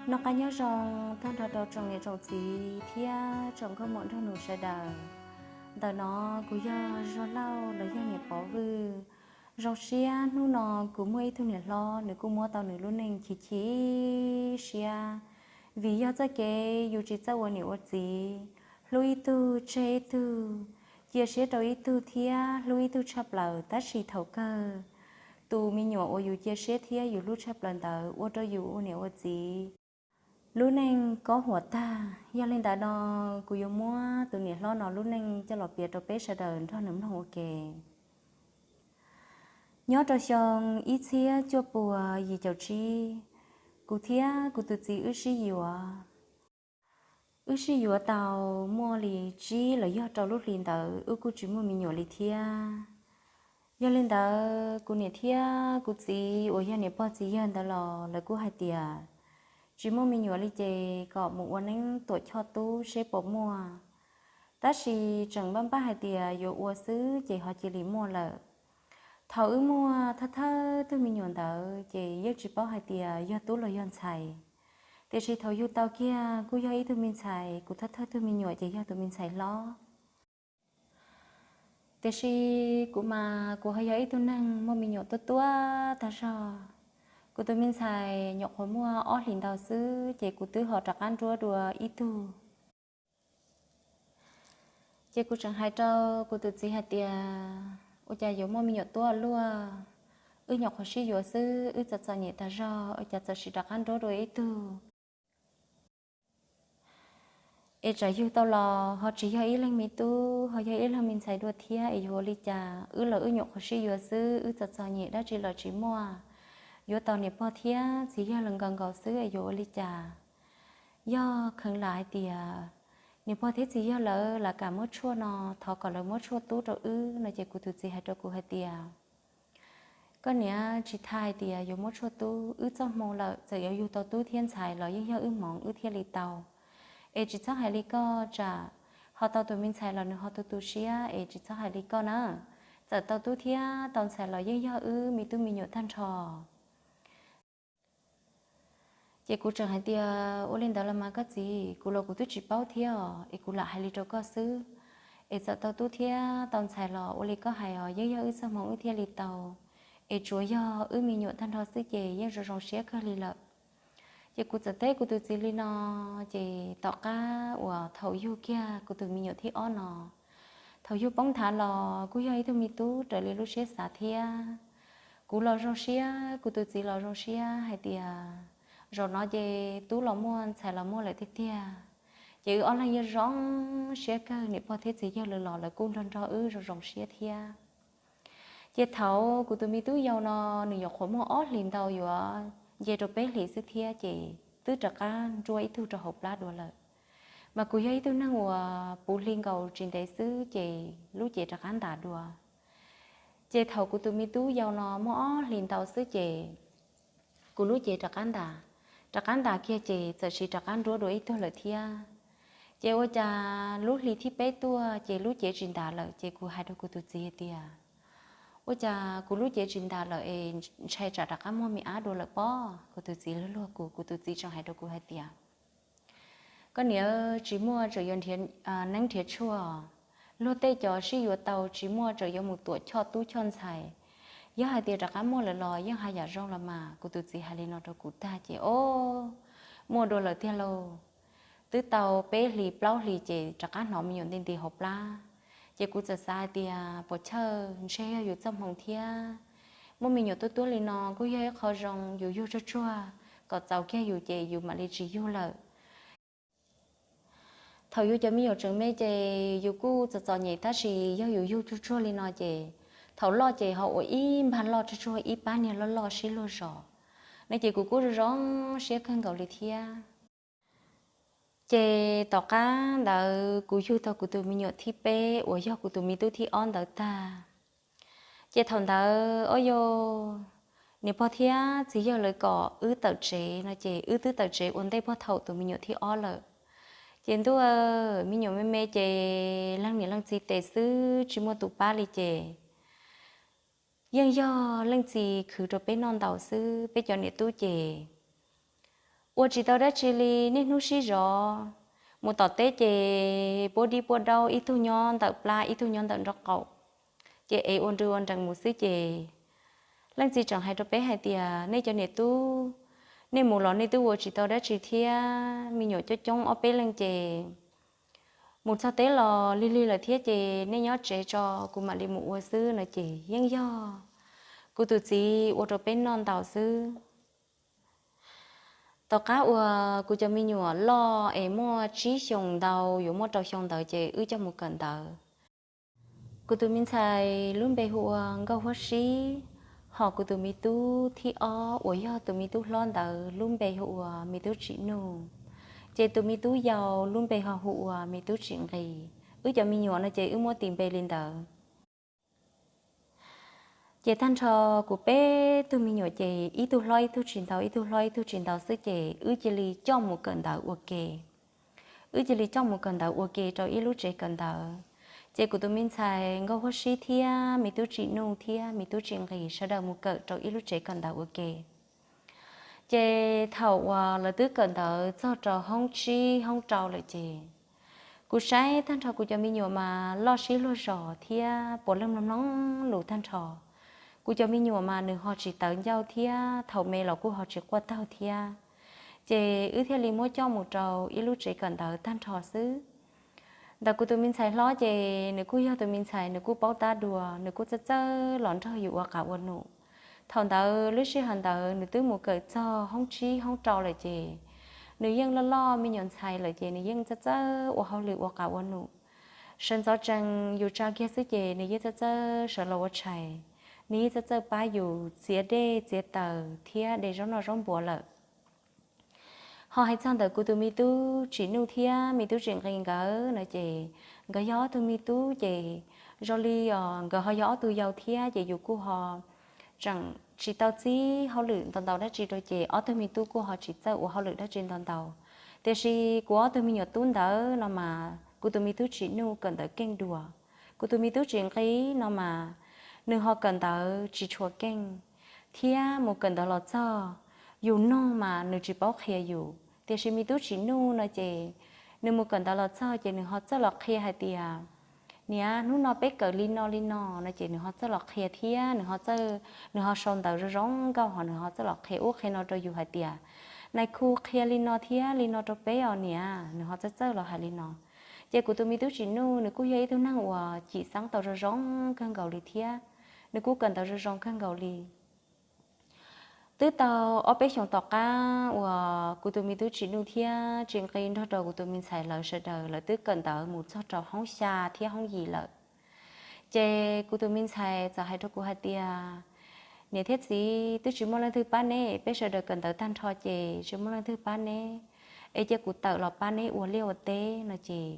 Noj qab nyob zoo tag nrho rau tsoom niam tsoom txiv thiab tsoom nkauj muam nraug nus sawv daws. Ntawm no kuv yog Zuag Lauj los yog niam Pov Vwj. Zoo siab hnub no kuv muaj ib tug niam hlob, nws kuj muab tau nws lub neej chim chim siab, vim yog txoj kev yus tsis txawj ua niam ua txiv, hlub ib tug tseg ib tug, cia siab rau ib tug thiab hlub ib tug tshaj plaws, tab sis thaum kawg tus me nyuam uas yus cia siab thiab yus hlub tshaj plaws ntawd ua rau yus ua niam ua txiv lub neej kob huam tag. Yog li ntawd no, kuv yuav muab tus niam hlob no lub neej coj los piav rau peb sawv daws nrog nws mloog ua ke. Nyob rau xyoo ib txhiab cuaj puas yim caum tsib, kuv thiab kuv tus txiv wb sib yuav. Wb sib yuav tau muaj li tsib los yog rau lub hlis ntawd wb kuj tsis muaj me nyuam li thiab. Yog li ntawd, kuv niam thiab kuv txiv uas yog niam pog txiv yawg ntawd los lawv kuj hais tias tsis muaj me nyuam li ces kom mus ua neeb tuam choj tub seb puas muaj. Tab sis tseem npaj npaj hais tias yuav ua xwb ces ho cia li muaj lawm. Thaum wb muaj thawj thawj tug me nyuam ntawd ces yeej tsis paub hais tias yog tub los yog ntxhais. Tiam sis thaum yug tau kiag kuj yog ib tug me ntxhais, kuv thawj thawj tug me nyuam ces yog tus me ntxhais hlob. Tiam sis kuv mas kuv ho yog ib tug neeg muaj me nyuam tuaj tuaj tag zog. Kuv tus me ntxhais nyuam qhuav muaj ob hlis ntau xwb ces kuv twb ho rov qab nruab dua ib tug. Ces kuv tseem hais rau kuv tus txiv hais tias, ua cas yuav muaj me nyuam tuaj luaj, wb nyuam qhuav sib yuav xwb, wb txom txom nyem tag zog, ua cas txawm sim rov qab nruab dua ib tug. Es tsam yug tau los ho tsis yog ib leeg me tub, ho yog ib leeg me ntxhais dua thiab es yuav ua li cas? Wb los wb nyuam qhuav sib yuav xwb, wb txom txom nyem dab tsi los tsis muaj, yuav tau niam pog thiab txiv yawg los nkaus nkaus xwb es yuav ua li cas? Yog kheev lam hais tias niam pog thiab txiv yawg lawv lam kam muab tshuaj no, thov kom lawv muab tshuaj tub rau wb no ces kuv tus txiv hais rau kuv hais tias, koj niam, tsis tas hais tias yuav muab tshuaj tub, wb txoj hmoo lawm, txawm yuav yug tau tub thiab ntxhais los yeej yog wb hmoov wb thiaj li tau. Es tsis txhob hais li koj, tsam ho tau tus me ntxhais los nws ho tu tu siab, es tsis txhob hais li koj na. Txawm tau tub thiab tau ntxhais los yeej yog wb me tub me nyuam tag nrho. Ces kuv tseem hais tias, ua li ntawd los mas koj txiv, kuv los kuv twb tsis paub thiab os, es kuv lam hais li rau koj xwb. Es txawm tau tub thiab tau ntxhais los ua li koj hais os, yeej yog wb txoj hmoo wb thiaj li tau. Es tsuas yog wb me nyuam tag nrho xwb ces yeej zoo zoo siab kawg li lawm. Ces kuv txawm teb kuv tus txiv li no, ces tom qab uas thaum yug kiag kuv tus me nyuam thib ob no, thaum yug poob nthav los kuj yog ib tug me tub raws li lub siab xav thiab. Kuv los zoo siab, kuv tus txiv los zoo siab hais tias, zaum no ces tub los muaj ntxhais los muaj lawm tiag tiag. Ces wb ob leeg yeej zoo siab kawg, niam pog thiab txiv yawg lawv los lawv kuj nrog nrog wb zoo zoo siab thiab. Ces thaum kuv tus me tub yau no, nws nyuam qhuav muaj ob hlis ntau yuav nce rau peb hlis xwb thiab ces twb rov qab nruab ib tug rau hauv plab dua lawm. Mas kuv yog ib tug neeg uas puv hli nkaus tsis ntev xwb ces lub cev rov qab ntas dua. Ces thaum kuv tus me tub yau no muaj ob hlis ntau xwb ces kuv lub cev rov qab ntas, rov qab ntas kiag ces txawm sim rov qab nruab dua ib tug lawm thiab. Ces ua cas lub hli thib peb tuaj ces lub cev tsis ntas lawm ces kuv hais rau kuv tus txiv hais tias, ua cas kuv lub cev tsis ntas lawm es ntshai tsam rov qab muaj me ab dua lawm pob? Kuv tus txiv luag luag kuv, kuv tus txiv tseem hais rau kuv hais tias, koj niam, tsis muaj tseem yuav neeb nrhiav tshuaj, luag tej cov sib yuav tau tsis muaj tseem yuav mus tuam choj tub choj ntxhais. Yog hais tias rov qab muaj lawm los yeej haj yam zoo los mas. Kuv tus txiv hais li no rau kuv tag ces o, muaj dua lawm tiag lauj. Twb tau peb hlis plaub hlis ces rov qab hnov me nyuam nti nti hauv plab. Ces kuv txawm xav hais tias puas chawj ntshe yog yus txoj hmoo thiab. Muaj me nyuam tuaj tuaj li no kuj yog ib qho zoo, yus yug tsuag tsuag kom txaus kiag yus ces yus mam li tsis yug lawm. Thaum yus cov me nyuam tseem me ces yus kuj txom txom nyem tab sis yog yus yug tsuag tsuag li no ces thaum loj ces ho ua ib npag loj tsuag tsuag ib pab niag loj loj sib luag zos. No ces kuv kuj zoo zoo siab kawg nkaus li thiab. Ces tom qab ntawd kuv yug tau kuv tus me nyuam thib peb uas yog kuv tus me tub thib ob ntawd tag. Ces thaum ntawd o yog niam pog thiab txiv yawg lawv kom wb tawm tsev no ces wb twb tawm tsev ua ntej puag thaum tus me nyuam thib ob lawm. Ces ntuj, me nyuam me me ces leej niam leej txiv tes xwb tsis muaj tus pab li ces yeej yog leej txiv khwv rau peb noj ntaus xwb, peb cov niam tub ces Ua tsis tau dab tsi li, niaj hnub sib zov. Mus tom teb ces puab dib puab daub, ib tug nyob ntawm plab, ib tug nyob ntawm nraub qaum, ces es ua nrw ua nrees mus xwb ces leej txiv tseem hais rau peb hais tias, nej cov niam tub, nej mus los nej twb ua tsis tau dab tsi thiab, me nyuam coob coob ob peb leej ces mus txog teb los lig lig lawm thiab ces nej nyob tsev tso, kuv mam li mus ua xwb no ces yeej yog kuv tus txiv ua rau peb noj ntau xwb. Tom qab uas kuv cov me nyuam loj es muaj tsib xyoos ntau yuav muaj rau xyoo ntawd ces wb coj mus kawm ntawv. Kuv tus me ntxhais lub npe hu ua Nkauj Huab Sib, hos kuv tus me tub thib ob uas yog tus me tub hlob ntawd lub npe hu ua me tub Tsim Nuj, ces tus me tub yau lub npe ho hu ua me tub Tsim Nqis. Wb cov me nyuam no ces wb muab tis npe li ntawd. Ces tag nrho kuv peb tug me nyuam ces ib tug hlob ib tug tsis ntau, ib tug hlob ib tug tsis ntau xwb ces wb cia li coj mus kawm ntawv ua ke. Wb cia li coj mus kawm ntawv ua ke rau ib lub tsev kawm ntawv. Ces kuv tus me ntxhais Nkauj Huab Sib thiab me tub Tsim Nuj thiab me tub Tsim Nqis sawv daws mus kawm rau ib lub tsev kawm ntawv ua ke. Ces thaum uas lawv twb kawm ntawv txog rau hoob tsib hoob rau lawm ces kuv saib tag nrho kuv cov me nyuam mas loj sib luag zos thiab puav leej mloog mloog lus tag nrho. Kuv cov me nyuam mas nws ho tsis tawv ncauj thiab thaum me los kuj ho tsis quaj taug thiab. Ces wb thiaj li muab coj mus rau ib lub tsev kawm ntawv tag nrho xwb. Ntawm kuv tus me ntxhais hlob ces nws kuj yog tus me ntxhais, nws kuj paub tab dua, nws kuj txawj txawj los nrog yus ua qab ua num. Thaum ntawd lub sij hawm ntawd nws twb mus kawm txog hoob tsib hoob rau lawm ces nws yeej loj loj me nyuam ntxhais lawm ces nws yeej txawj txawj ua hauj lwm ua qab ua num. Sawv ntxov tsees yus tsa kiag xwb ces nws yeej txawj txawj sawv los ua tshais, nws yeej txawj txawj pab yus txiav dej txiav taws thiab de zaub noj zaub npua lawm. Ho hais txog ntawm kuv tus me tub Tsim Nuj thiab me tub Tsim Nqis nkawd no ces nkawd yog ob tug me tub ces zoo li os nkawd ho yog ob tug yau thiab ces yus kuj ho tseem tsis tau txib hauj lwm ntau ntau dab tsi rau ces ob tug me tub kuj ho tsis txawj ua hauj lwm dab tsi ntau ntau. Tiam sis kuv ob tug me nyuam tub ntawd no mas kuv tus me tub Tsim Nuj kawm ntawv keej dua. Kuv tus me tub Tsim Nqis no mas nws ho kawm ntawv tsis tshua keej, thiab mus kawm ntawv los txog yus nug mas nws tsis paub qhia yus. Tiam sis me tub Tsim Nuj no ces nws mus kawm ntawv los txog ces nws ho txawj los qhia hais tias, niam, hnub no peb kawm li no li no no ces nws ho txawj los qhia thiab nws ho txawj, nws ho sau ntawv zoo zoo nkauj ho nws ho txawj los qhia ub qhia no rau yus hais tias, nais khu qhia li no thiab li no rau peb os niam, nws ho txawj txawj los hais li no. Ces kuv tus me tub Tsim Nuj nws kuj yog ib tug neeg uas cim xeeb tau zoo zoo kawg nkaus li thiab nws kuj kawm ntawv zoo zoo kawg nkaus li. Twb tau ob peb xyoos tom qab uas kuv tus me tub Tsim Nuj thiab Tsim Nqis nrog rau kuv tus me ntxhais lawv sawv daws lawv twb kawm ntawv mus txog rau hoob xya thiab hoob yim lawm. Ces kuv tus me ntxhais txawm hais rau kuv hais tias, niam thiab txiv, twb tsis muaj leej twg pab neb, peb sawv daws kawm ntawv tag nrho ces tsis muaj leej twg pab neb, es cia kuv tawm los pab neb ua liaj ua teb no ces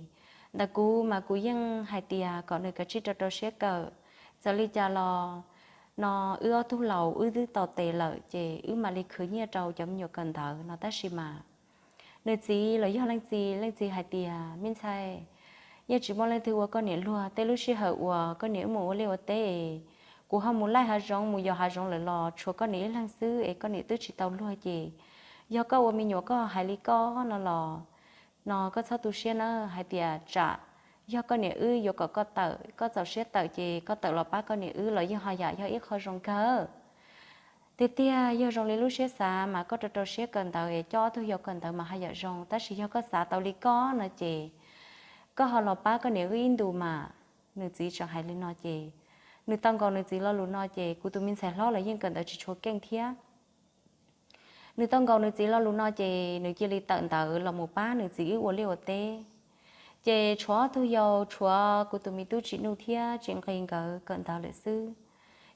ntawm kuv mas kuv yeej hais tias kom nws kav tsij rau rau siab kawm, txawm li cas los no wb ob tug laus wb twb tau tes lawm ces wb mam li khwv nyiaj rau cov me nyuam kawm ntawv no tab sis mas nws txiv los yog leej txiv, leej txiv hais tias, me ntxhais, yeej tsis muaj leej twg ua koj niam luag, tej lub sij hawm uas koj niam wb mus ua liaj ua teb, kuv ho mus laij hav zoov mus yos hav zoov lawm los tshuav koj niam ib leeg xwb es koj niam twb tsis tau luag ces yog koj ua me nyuam koj hais li koj no los no koj txhob tu siab na, hais tias tsam yog koj niam wb yuav kom koj tawm, koj txaus siab tawm ces koj tawm los pab koj niam wb los yeej ho yam yog ib qho zoo kawg. Tiag tiag yog zoo li lub siab xav mas koj rau rau siab kawm ntawv es coj ob tug yau kawm ntawv mas ho yam zoo, tab sis yog koj xav tau li koj no ces koj ho los pab koj niam wb ib ntus mas. Nws txiv tseem hais li no ces nws tau nkaus nws txiv lo lus no ces kuv tus me ntxhais hlob los yeej kawm ntawv tsis tshua keej thiab. Nws tau nkaus nws txiv lo lus no ces nws cia li tawm ntawv los mus pab nws txiv wb ua liaj ua teb. Ces tshuav ob tug yau, tshuav kuv tus me tub Tsim Nuj thiab Tsim Nqis nkawd kawm ntawv lawm xwb.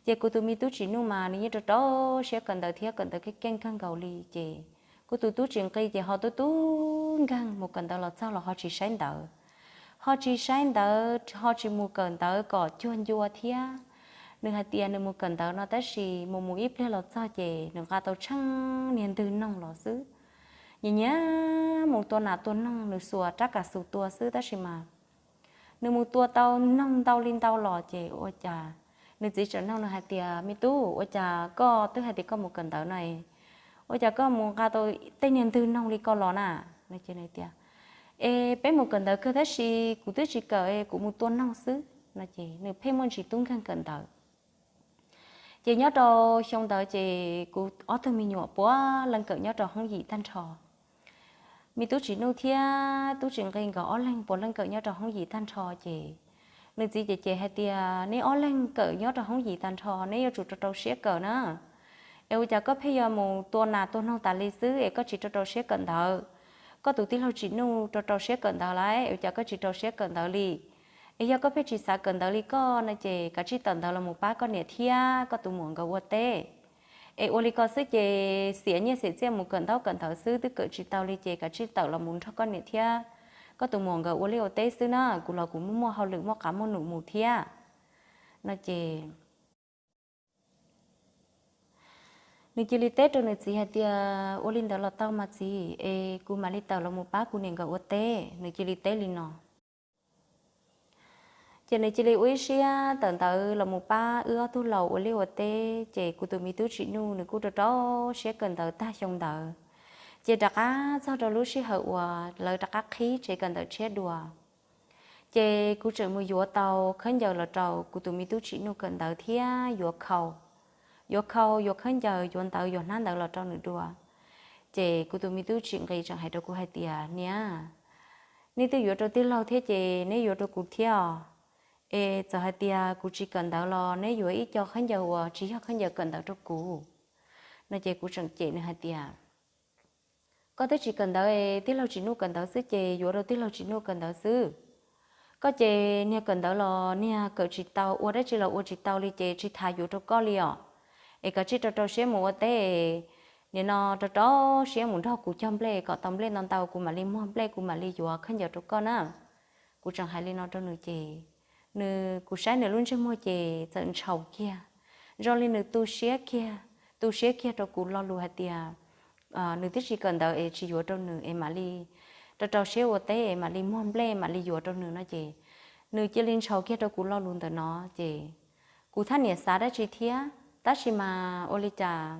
Ces kuv tus me tub Tsim Nuj mas nws yeej rau rau siab kawm ntawv thiab kawm ntawv keej keej kawg nkaus li ces kuv tus tub Tsim Nqis ces ho tub tub nkeeg mus kawm ntawv los txog los ho tsis saib ntawv, ho tsis saib ntawv, ho tsis mus kawm ntawv kom cuag ncua thiab. Nws hais tias nws mus kawm ntawv no tab sis mus mus ib pliag los txog ces nws nqa tau tsheej niag ntwg noog los xwb. Nyiam nyiam mus tua nas tua noog, nws xuas rab kas xus tua xwb tab sis mas nws mus tua tau noog ntau li ntau los ces ua cas nws txiv tseem nug nws hais tias, me tub, ua cas koj twb hais tias koj mus kawm ntawv no es Ua cas koj mus nqa tau tej niag ntwg noog li ko los na? No ces nws tias, Es peb mus kawm ntawv kawg tab sis kuv twb tsis kawm, kuv mus tua noog xwb. No ces nws pheej muaj ntsis tub nkeeg kawm ntawv. Ces nyob rau xyoo ntawd ces kuv ob tug me nyuam puav leej kawm nyob rau hoob yim tag nrho. Me tub Tsim Nuj thiab tub Tsim Nqi nkawd ob leeg puav leej kawm nyob rau hoob yim tag nrho ces nws txiv ces cem hais tias, Neb ob leeg kawm nyob rau hoob yim tag nrho, neb yuav tsum rau rau siab kawm na. Es ua cas koj pheej yuav mus tua nas tua noog tas li xwb es koj tsis rau rau siab kawm ntawv? Koj tus tij laug Tsim Nuj rau rau siab kawm ntawv lawm, ua cas koj tsis rau siab kawm ntawv li? Es yog koj pheej tsis xav kawm ntawv li koj no ces kav tsij tawm ntawv los mus pab koj niam thiab koj tus muam nkawd ua teb. Es ua li ko xwb ces xiam nyiaj xiam txiaj mus kawm ntaub kawm ntawv xwb twb kawm tsis tau li ces kav tsij tawm los mus nrog koj niam thiab koj tus muam nkawd ua liaj ua teb xwb na, kuv los kuv muaj muaj hauj lwm muaj qav muaj num mus thiab. No ces nws cia li teb rau nws txiv hais tias, Ua li ntawd los tau mas txiv, es kuv mam li tawm los mus pab kuv niam nkawd ua teb. Nws cia li teb li no. Ces nws cia li ua ib siab tawm ntawv los mus pab wb ob tug laus ua liaj ua teb, ces kuv tus me tub Tsim Nuj nws kuj rau rau siab kawm ntawv tag xyoo ntawd. Ces rov qab txog rau lub sij hawm uas lawv rov qab qhib tsev kawm ntawv tshiab dua. Ces kuv tseem mus yuav tau khaub ncaws los rau kuv tus me tub Tsim Nuj kawm ntawv thiab yuav khau, yuav khau, yuav khaub ncaws, yuav ntawv, yuav hnab ntawv los rau nws dua. Ces kuv tus me tub Tsim Nqi tseem hais rau kuv hais tias, Niam, neb twb yuav rau tij laug thiab ces neb yuav rau kuv thiab os. Es txawm hais tias kuv tsis kawm ntawv los neb yuav ib co khaub ncaws uas tsis yog khaub ncaws kawm ntawv rau kuv. No ces kuv tseem cem nws hais tias, Koj twb tsis kawm ntawv es tij laug Tsim Nuj kawm ntawv xwb ces yuav rau tij laug Tsim Nuj kawm ntawv xwb. Koj ces niag kawm ntawv los niag kawm tsis tau, ua dab tsi los ua tsis tau li ces tsis tas yuav rau koj li os. Es kav tsij rau rau siab mus ua teb. Nim no rau rau siab mus nrog kuv cog nplej kom tau nplej ntau ntau kuv mam li muag nplej kuv mam li yuav khaub ncaws rau koj na. Kuv tseem hais li no rau nws ces nws, kuv saib nws lub ntsej muag ces txawm ntshaus kiag, zoo li nws tu siab kiag, tu siab kiag rau kuv lo lus hais tias nws twb tsis kawm ntawv es tsis yuav rau nws es mam li rau rau siab ua teb es mam li muag nplej mam li yuav rau nws no ces nws cia li ntshaus kiag rau kuv lo lus ntawm no ces kuv thaj niam xav dab tsi thiab tab sis mas ua li cas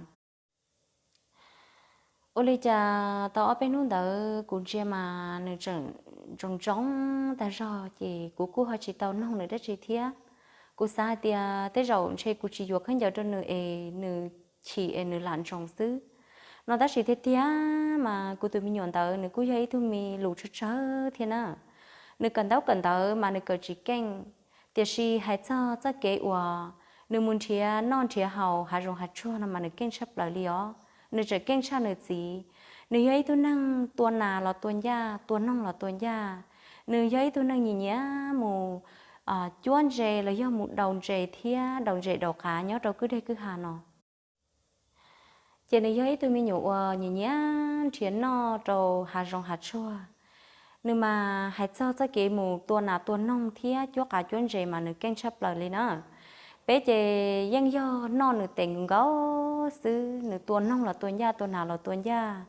ua li cas tau ob peb hnub ntawd kuv ntsia mas nws tseem ntsoov ntsoov tag zog ces kuv kuj ho tsis tau noog nws dab tsi thiab. Kuv xav hais tias tej zaum ntshe kuv tsis yuav khaub ncaws rau nws es nws chim es nws lam ntsoov xwb no tab sis tiag tiag mas kuv tus me nyuam ntawd nws kuj yog ib tug me lus tsawg tsawg thiab na. Nws kawm ntaub kawm ntawv mas nws kawm tsis keej, tiam sis hais txog txoj kev uas nws mus nrhiav noj nrhiav haus hav zoov hav tsuag no mas nws keej tshaj plaws li os. Nws tseem keej tshaj nws txiv. Nws yog ib tug neeg tua nas los tua ncaj, tua noog los tua ncaj. Nws yog ib tug neeg nyiam nyiam mus cuab ntses los yog mus daus ntses thiab daus ntses daus qav nyob rau kwj deg kwj ha no. Ces nws yog ib tug me nyuam uas nyiam nyiam nrhiav noj rau hav zoov hav tsuag. Nws mas hais txog txoj kev mus tua nas tua noog thiab cuab qav cuab ntses mas nws keej tshaj plaws li na. Peb ces yeej yog noj nws tes nkaus nkaus xwb, nws tua noog los tua ncaj, tua nas los tua ncaj,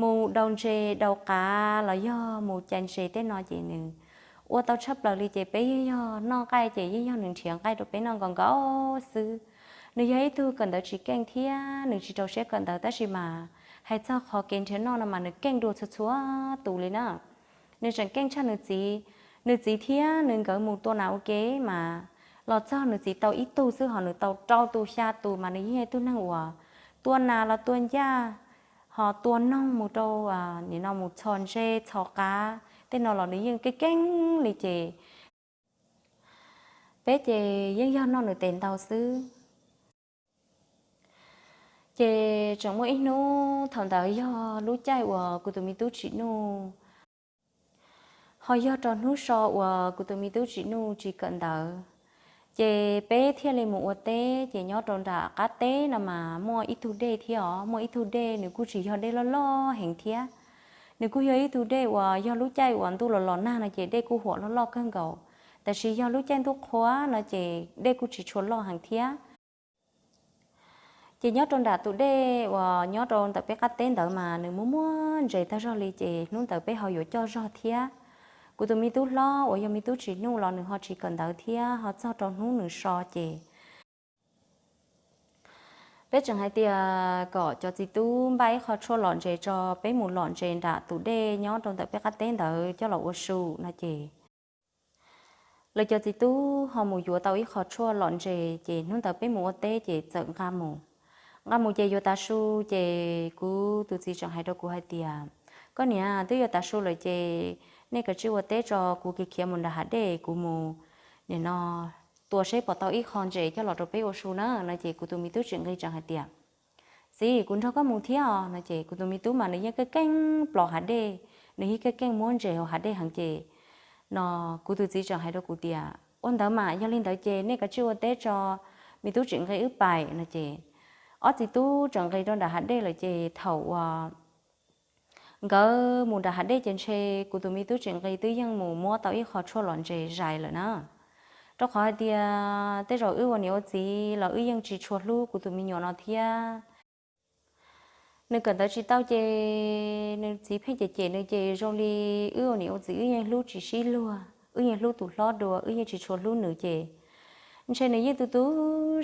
mus daus ntses daus qav los yog mus cais ntses tej no ces nws ua tau tshaj plaws li ces peb yeej yog noj nqaij ces yeej yog nws nrhiav nqaij rau peb noj nkaus nkaus xwb. Nws yog ib tug kawm ntawv tsis keej thiab nws tsis rau siab kawm ntawv tab sis mas hais txog qhov kev nrhiav noj no mas nws keej dua txhua txhua tus li na. Nws tseem keej tshaj nws txiv. Nws txiv thiab nws nkawd mus tua nas ua ke mas los txog nws txiv tau ib tug xwb ho nws tau rau tus xya tus mas nws yeej yog ib tug neeg uas tua nas los tua ncaj, ho tua noog mus rau nim no mus txhos ntses txhos qav tej no los nws yeej keej keej li ces peb ces yeej yog noj nws tes ntau xwb. Ces tseem muaj ib hnub thaum ntawd yog lub caij uas kuv tus me tub Tsim Nuj, ho yog rau hnub so uas kuv tus me tub Tsim Nuj tsis kawm ntawv, ces peb thiaj li mus ua teb ces nyob rau nram qab teb no mas muaj ib tug dej thiab os, muaj ib tug dej nws kuj tsis yog dej loj loj heev thiab. Nws kuj yog ib tug dej uas yog lub caij uas ntuj los los nag no ces dej kuj huam loj loj kawg nkaus, tab sis yog lub caij ntuj qhua no ces dej kuj tsis tshua loj heev thiab. Ces nyob rau nram tus dej uas nyob rau ntawm peb qab teb ntawd mas nws muaj muaj ntses tag zog li ces hnub ntawd peb ho yuav coj zog thiab. Kuv tus me tub hlob uas yog me tub Tsim Nuj los nws ho tsis kawm ntawv thiab ho txog rau hnub nws so ces Peb tseem hais tias kom cov txiv tub npaj ib qho tshuaj lom ntses tso peb mus lom ntses nram tus dej nyob rau ntawm peb qab teb ntawd coj los ua su no ces lawv cov txiv tub ho mus yuav tau ib qho tshuaj lom ntses ces hnub ntawd peb mus ua teb ces txawm nqa mus. Nqa mus ces yuav tav su ces kuv tus txiv tseem hais rau kuv hais tias, koj niam, twb yuav tav su lawm ces nej kav tsij ua teb tso, kuv khiav khiav mus nram hav dej kuv mus nim no tua seb puas tau ib qho ntses coj los rau peb ua su na no ces kuv tus me tub tsis nqi tseem hais tias, txiv, kuv nrog koj mus thiab os no ces kuv tus me tub mas nws yeej keej keej plos hav dej, nws yeej keej keej muab ntses hauv hav dej heev ces no kuv tus txiv tseem hais rau kuv tias, ua ntawd mas yog li ntawd ces nej kav tsij ua teb tso, me tub tsis nqi wb pais no ces ob txiv tub tseem nqis rau nram hav dej lawm ces thaum uas nkawd mus nram hav dej ces ntshe kuv tus me tub tsis nqi twb yeej mus muab tau ib qho tshuaj lom ntses zais lawm na. Rau qhov hais tias tej zaum wb ua niam ua txiv los wb yeej tsis tshua hlub kuv tus me nyuam no thiab. Nws kawm ntawv tsis tau ces nws txiv pheej cem cem nws ces zoo li wb ua niam ua txiv wb yeej hlub tsis sib luag, wb yeej hlub tus hlob dua, wb yeej tsis tshua hlub nws ces ntshe nws yeej tu tu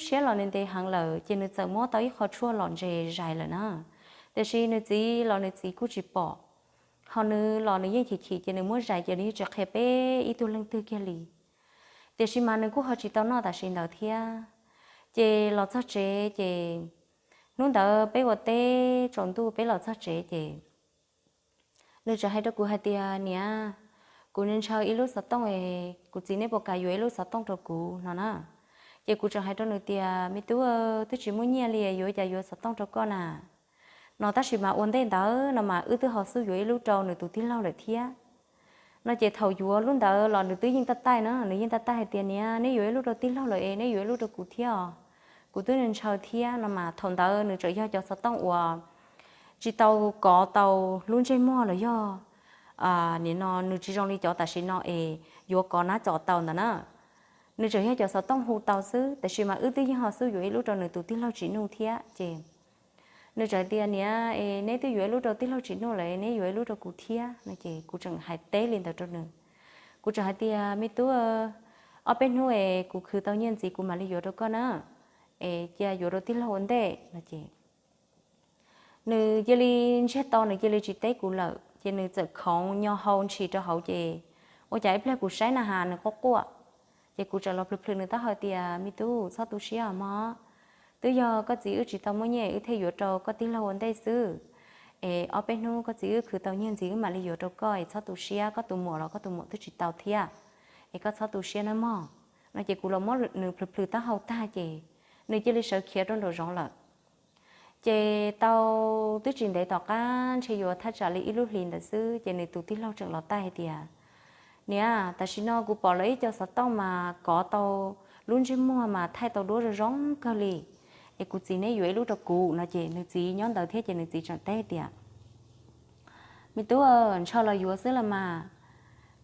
siab los nws ntev heev lawm ces nws txawm muab tau ib qho tshuaj lom ntses zais lawm na. Tiam sis nws txiv los nws txiv kuj tsis pom, ho nws los nws yeej chim chim ces nws muab zais ces nws yeej tsis qhia peb ib tug leej twg kiag li. Tiam sis mas nws kuj ho tsis tau noj tam sim ntawd thiab. Ces los txog tsev ces hnub ntawd peb ua teb tsaus ntuj peb los txog tsev ces nws txawm hais rau kuv hais tias, niam, kuv ntshaw ib lub xov tooj es kuv txiv neb puas kam yuav ib lub xov tooj rau kuv no na. Ces kuv txawm hais rau nws tias, me tub, twb tsis muaj nyiaj li yuav cas yuav xov tooj rau koj na. No tab sis mas ua ntej ntawd no mas wb twb ho xub yuav ib lub rau nws tus tij laug lawm thiab. No ces thaum yuav lub ntawd los nws twb yeej taj taij na, nws yeej taj taij hais tias, niam, neb yuav ib lub rau tij laug lawm es neb yuav ib lub rau kuv thiab os, kuv twb ntshaw thiab no mas thaum ntawd nws tseem yog cov xov tooj uas tsis tau kov tau lub ntsej muag los yog nim no nws tsis zoo li cov tam sim no es yuav kov nab co tau ntawd na. Nws tseem yog cov xov tooj hu tau xwb, tiam sis mas wb twb yeej ho xub yuav ib lub rau nws tus tij laug Tsim Nuj thiab ces nws txawm tias, niam, es neb twb yuav ib lub rau tij laug Tsim Nuj lawm, neb yuav ib lub rau kuv thiab no ces kuv tseem hais teb li ntawd rau nws. Kuv tseem hais tias, me tub, ob peb hnub es kuv khwv tau nyiaj ntxiv kuv mam li yuav rau koj na, es cia yuav rau tij laug ua ntej no ces nws cia li ntsiag to, nws cia li tsis teb kuv lawm ces nws txawm khoov nyo hau ntshis rau hauv ces ua cas ib pliag kuv saib na has nws quaj quaj. Ces kuv txawm los plhws plhws nws taub hau tias, me tub, txhob tu siab os mog, twb yog koj txiv wb tsis tau muaj nyiaj wb thiaj yuav rau koj tij laug ua ntej xwb. Es ob peb hnub koj txiv wb khwv tau nyiaj ntxiv wb mam li yuav rau koj es txhob tu siab, koj tus muam los koj tus muam twb tsis tau thiab, es koj txhob tu siab nawb mog. No ces kuv los muab nws plhws plhws taub hau tag ces nws cia li sawv khiav rau nraum zoov lawm. Ces tau twb tsis ntev tom qab ntshe yuav thaj tsam li ib lub hlis ntawd xwb ces nws tus tij laug tseem los taij hais tias, niam, tam sim no kuv pom lawv ib co xov tooj mas kov tau lub ntsej muag mas thaij tau duab zoo zoo kawg li, es kuv txiv neb yuav ib lub rau kuv no ces nws txiv nyob ntawd thiab ces nws txiv tseem teb tias, me tub, ntshaw los yuav xwb los mas,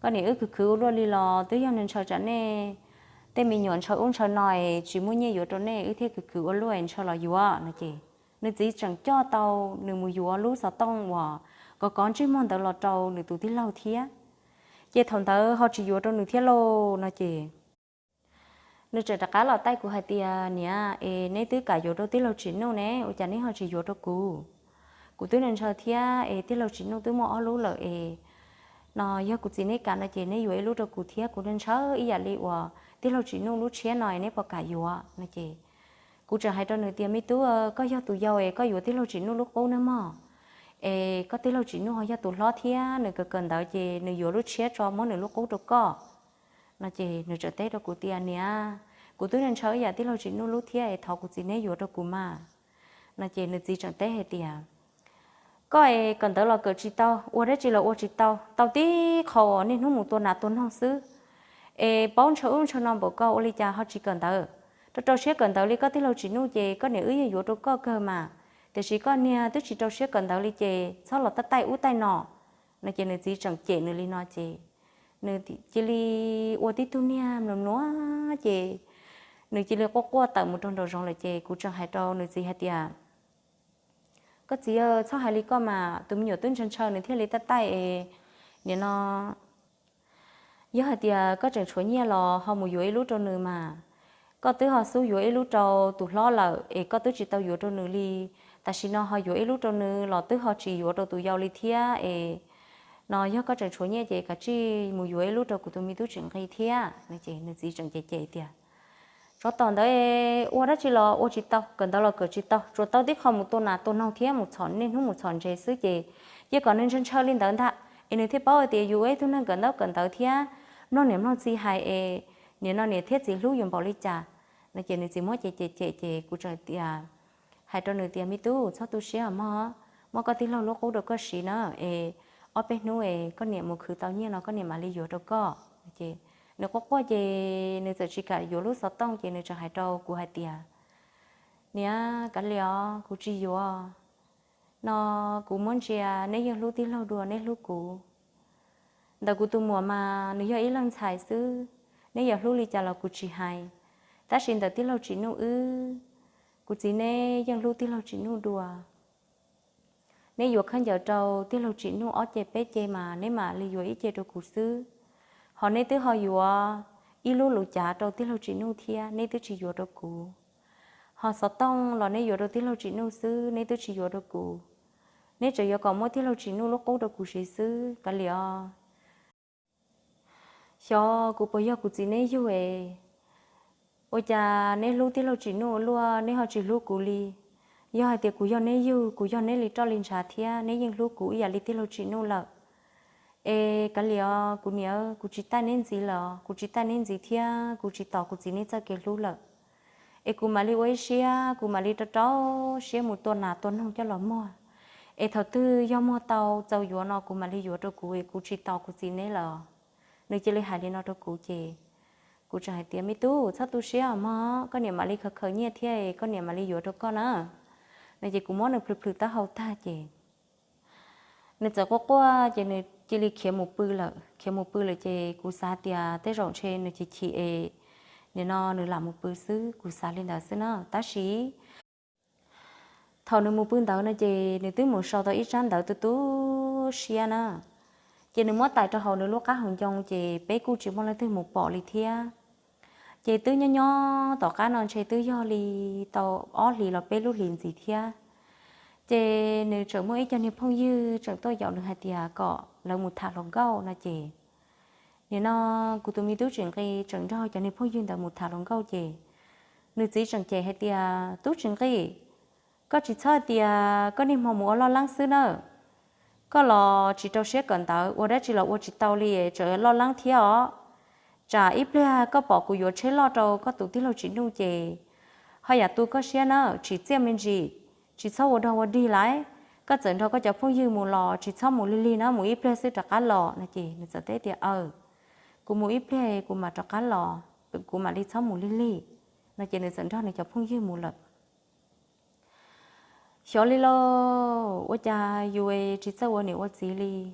koj niam wb khwv khwv ua luaj li los twb yog nws ntshaw tsam nej tej me nyuam ntshaw ub ntshaw no es tsis muaj nyiaj yuav rau nej wb thiaj khwv khwv ua luaj ntshaw los yuav no ces nws txiv tseem coj tau nws mus yuav lub xov tooj uas kov kov ntsej muag ntawd los rau nws tus tij laug thiab. Ces thaum ntawd ho tsis yuav rau nws thiab lauj no ces nws tseem rov qab los taij kuv hais tias, niam, es neb twb kam yuav rau tij laug Tsim Nuj ne, ua cas neb ho tsis yuav rau kuv? Kuv twb ntshaw thiab es tij laug Tsim Nuj twb muaj ob lub lawm es no yog kuv txiv neb kam no ces neb yuav ib lub rau kuv thiab, kuv ntshaw ib yam li uas tij laug Tsim Nuj lub tshiab no es neb puas kam yuav no ces kuv tseem hais rau nws tias, me tub, koj yog tus yau es koj yuav tij laug Tsim Nuj lub qub nawb mog, es koj tij laug Tsim Nuj ho yog tus hlob thiab nws kawm kawm ntawv ces nws yuav lub tshiab tso muab nws lub qub rau koj no ces nws tseem teb rau kuv tias, niam, kuv twb ntshaw ib yam tij laug Tsim Nuj lub thiab es thov kuv txiv neb yuav rau kuv mas no ces nws txiv tseem teb hais tias, koj es kawm ntawv los kawm tsis tau, ua dab tsi los ua tsis tau, tau tib qho uas niaj hnub mus tua nas tua noog xwb, es paub ntshaw ub ntshaw no npaum koj ua li cas ho tsis kawm ntawv? Rau rau siab kawm ntawv li koj tij laug Tsim Nuj ces koj niam wb yeej yuav rau koj kawg mas, tiam sis koj niag twb tsis rau siab kawm ntawv li ces txhob los taij taij ub taij no no ces nws txiv tseem cem nws li no ces nws cia li ua tib tug niag mluas mluas ces nws cia li quaj quaj tawm mus rau nraum zoov lawm ces kuv tseem hais rau nws txiv hais tias, koj txiv, txhob hais li koj mas, tus me nyuam twb ntshaw ntshaw nws thiaj li taij taij es nim no yog hais tias koj tseem tshuav nyiaj los ho mus yuav ib lub rau nws mas, Koj twb ho xub yuav ib lub rau tus hlob lawm es koj twb tsis tau yuav rau nws li. Tam sim no ho yuav ib lub rau nws los twb ho tsis yuav rau tus yau li thiab es, no yog koj tseem tshuav nyiaj ces kav tsij mus yuav ib lub rau kuv tus me tub Tsim Nqi thiab. Nws txiv tseem cem cem tias, tsov tom ntawd ua dab tsi los ua tsis tau, kawm ntawv los kawm tsis tau, tsuas tau tib qho mus tua nas tua noog thiab mus txhom niaj hnub mus txhom ntses xwb ces cia kom nws ntshaw ntshaw li ntawd ntag es nws thiaj paub hais tias yus ua ib tug neeg kawm ntaub kawm ntawv thiab mloog niam mloog txiv hais es niam no niam thiab txiv hlub yus npaum li cas. No ces nws txiv muab cem cem cem ces kuv tseem tias, hais rau nws tias, me tub, txhob tu siab os mog, muab koj tij laug lub qub rau koj siv na es ob peb hnub es koj niam mus khwv tau nyiaj no koj niam mam li yuav rau koj. Nws quaj quaj ces nws txawm tsis kam yuav lub xov tooj ces nws tseem hais rau kuv hais tias, niam, kav liam os, kuv tsis yuav. No kuv muab ntsia neb yeej hlub tij laug dua neb hlub kuv. Ntawm kuv tus muam mas nws yog ib leeg ntxhais xwb, neb yuav hlub li cas los kuv tsis hais, tab sis ntawm tij laug Tsim Nuj wb, kuv txiv neb yeej hlub tij laug Tsim Nuj dua. Neb yuav khaub ncaws rau tij laug Tsim Nuj ob ce peb ce mas neb mam li yuav ib ce rau kuv xwb. Ho neb twb ho yuav ib lub lus cav rau tij laug Tsim Nuj thiab neb twb tsis yuav rau kuv. Ho xov tooj los neb yuav rau tij laug Tsim Nuj xwb neb twb tsis yuav rau kuv. Neb tseem yuav kom muab tij laug Tsim Nuj lub qub rau kuv siv xwb, kav liam os. Xyov kuv puas yog kuv txiv neb yug es, ua cas neb hlub tij laug Tsim Nuj ua luaj neb ho tsis hlub kuv li? Yog hais tias kuv yog neb yug, kuv yog neb li roj li ntshav thiab neb yeej hlub kuv ib yam li tij laug Tsim Nuj lawm. Es kav liam os kuv niam, kuv tsis taij neb ntxiv lawm, kuv tsis taij neb ntxiv thiab kuv tsis tos kuv txiv neb txoj kev hlub lawm. Es kuv mam li ua ib siab, kuv mam li rau rau siab mus tua nas tua noog coj los muag. Es thaum twg yog muag tau txaus yuav no kuv mam li yuav rau kuv, kuv tsis tos kuv txiv neb lawm. Nws cia li hais li no rau kuv ces kuv tseem hais tias, me tub, txhob tu siab mog, koj niam mam li khaws khaws nyiaj thiab koj niam mam li yuav rau koj na. No ces kuv muab nws plhws plhws taub hau tag ces nws txawm quaj quaj ces nws cia li khiav mus pw lawm. Khiav mus pw lawm ces kuv xav tias tej zaum ntshe nws chim chim es nim no nws lam mus pw xwb, kuv xav li ntawd xwb na. Tab sis thaum nws mus pw ntawd no ces nws twb mus sau tau ib tsab ntawv tu tu siab na. Ces nws muab tais rau hauv nws lub qab hauv ncoo ces peb kuj tsis muaj leej twg mus pom li thiab. Ces twb nyob nyob tom qab no ntshe twb yog li tau ob hlis los peb lub hlis ntxiv thiab. Ces nws tseem muaj ib co niag phooj ywg tseem tuaj yaum nws hais tias kom lawv mus tham hluas nkauj no ces nim no kuv tus me tub Tsim Nqi tseem nrog cov niag phooj ywg ntawd mus tham hluas nkauj ces nws txiv tseem cem hais tias, tub Tsim Nqi, koj tsis txhob hais tias koj niaj hmo mus ua loj leeb xwb na. Koj los tsis rau siab kawm ntawv, ua dab tsi los ua tsis tau li, tseem loj leeb thiab os. Tsam ib pliag koj pom kuv yuav tsheb loj rau koj tus tij laug Tsim Nuj ces ho yam tu koj siab na, tsim txiaj me ntsis, tsis txhob ua dog ua dig lawm. Koj txawm nrog koj cov phooj ywg mus los tsis txhob mus lig lig na, mus ib pliag xwb rov qab los no ces nws txawm teb tias, aw, kuv mus ib pliag kuv mam rov qab los, kuv mam li txhob mus lig lig. No ces nws txawm nrog nws cov phooj ywg mus lawm. Xyov li lauj, ua cas yus tsis txawj ua niam ua txiv li.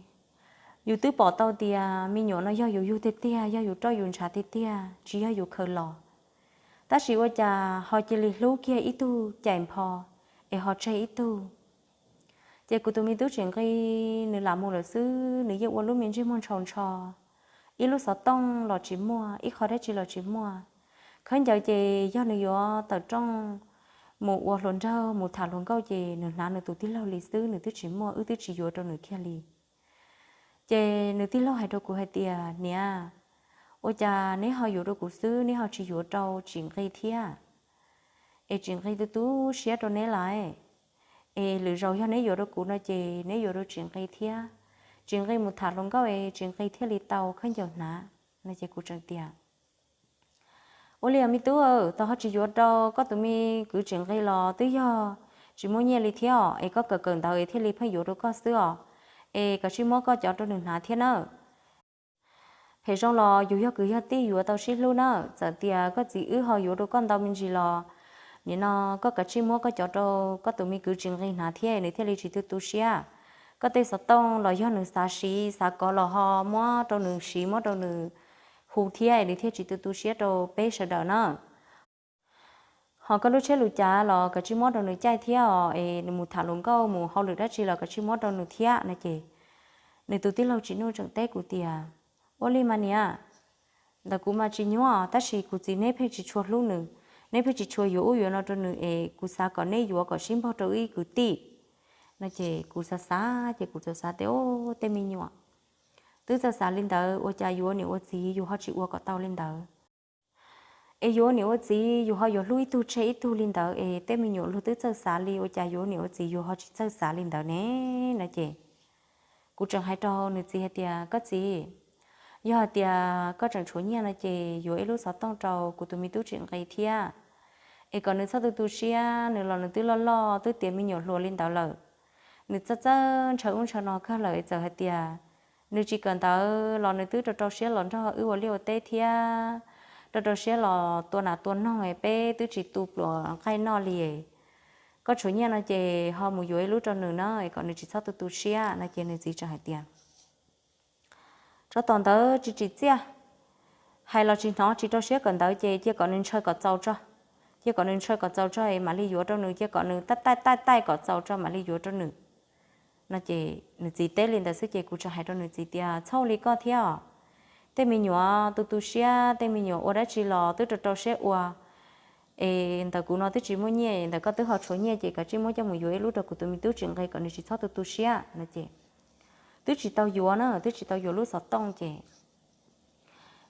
Yus twb pom tau tias me nyuam no yog yus yug tiag tiag, yog yus roj yus ntshav tiag tiag, tsis yog yus khaws los. Tab sis ua cas ho cia li hlub kiag ib tug cais npho es ho tseg ib tug. Ces kuv tus me tub Tsim Nqi, nws lam mus lawm xwb, nws yeej ua lub me ntsej muag ntshaus ntsho, ib lub xov tooj los tsis muaj, ib qho dab tsi los tsis muaj. Khaub ncaws ces yog nws yuav tawm rooj mus ua hluas nraug mus tham hluas nkauj ces nws hnav nws tus tij laug li xwb, nws twb tsis muaj, wb twb tsis yuav rau nws kiag li. Ces nws tij laug hais rau kuv hais tias, niam, ua cas neb ho yuav rau kuv xwb neb ho tsis yuav rau Tsim Nqi thiab? Es Tsim Nqi tu tu siab rau neb lawm. Es lwm zaus yog neb yuav rau kuv no ces neb yuav rau Tsim Nqi thiab. Tsim Nqi mus tham hluas nkauj es Tsim Nqi thiaj li tau khaub ncaws hnav. No ces kuv tseem tias, ua li os me tub, tau ho tsis yuav rau koj tus me kwv Tsim Nqi los twb yog tsis muaj nyiaj li thiab os, es koj kawm kawm ntawv es thiaj li pheej yuav rau koj xwb os. Es kav tsij muab koj cov rau nws hnav thiab nawb. Phem zoo los yus yog kwv yog tij yuav tau sib hlub na, txawm tias koj txiv wb ho yuav rau koj ntau me ntsis los nim no koj kav tsij muab koj cov rau koj tus me kwv Tsim Nqi hnav thiab nws thiaj li tsis tu tu siab. Koj tej xov tooj los yog nws xav siv xav kov los ho muab rau nws siv, muab rau nws hu thiab nws thiaj tsis tu tu siab rau peb sawv daws na. Ho koj lub tsheb lus cav los kav tsij muab rau nws caij thiab os, es nws mus tham hluas nkauj mus hauj lwm dab tsi los kav tsij muab rau nws thiab no ces nws tus tij laug Tsim Nuj tseem teb kuv tias, ua li mas niam, ntawm kuv mas tsis nyuaj, tab sis kuv txiv neb pheej tsis tshua hlub nws, neb pheej tsis tshua yuav ub yuav no rau nws es kuv xav kom neb yuav kom sib npaug rau wb ib kwv tij. No ces kuv xav xav ces kuv txawm xav tias, o, tej me nyuam twb txawj xav li ntawd, ua cas yus ua niam ua txiv yus ho tsis ua kom tau li ntawd? Es yus ua niam ua txiv yus ho yuav hlub ib tug tseg ib tug li ntawd es tej me nyuam luag twb txawj xav li, ua cas yus ua niam ua txiv yus ho tsis txawj xav li ntawd ne? No ces kuv tseem hais rau nws txiv hais tias, koj txiv, yog hais tias koj tseem tshuav nyiaj no ces yuav ib lub xov tooj rau kuv tus me tub tsis nqi thiab, es kom nws txhob tu tu siab, nws los nws twb loj loj twb tiav me nyuam hluas li ntawd lawm. Nws txawj txawj ntshaw ub ntshaw no kawg lawm, txawm hais tias nws tsis kawm ntawv los nws twb rau rau siab los nrog wb ua liaj ua teb thiab, rau rau siab los tua nas tua noog, peb twb tsis tu pluas nqaij noj li. Koj tshuav nyiaj no ces ho mus yuav ib lub rau nws na, kom nws tsis txhob tu tu siab. No ces nws txiv tseem hais tias, tsov tom ntawd tsis tsim txiaj, hais los tsis hnov, tsis rau siab kawm ntawv ces cia kom nws ntshaw kom txaus tso, cia kom nws ntshaw kom txaus tso es mam li yuav rau nws, cia kom nws taij taij taij taij kom txaus tso mam li yuav rau nws. No ces nws txiv teb li ntawd xwb ces kuv tseem hais rau nws txiv tias, txhob ua li koj thiab os. Tej me nyuam tu tu siab, tej me nyuam ua dab tsi los twb rau rau siab ua. Es ntawm kuv no twb tsis muaj nyiaj, ntawm koj twb ho tshuav nyiaj ces kav tsij muab coj mus yuav ib lub rau kuv tus me tub tsis nqi kom nws tsis txhob tu tu siab. No ces twb tsis tau yuav na, twb tsis tau yuav lub xov tooj ces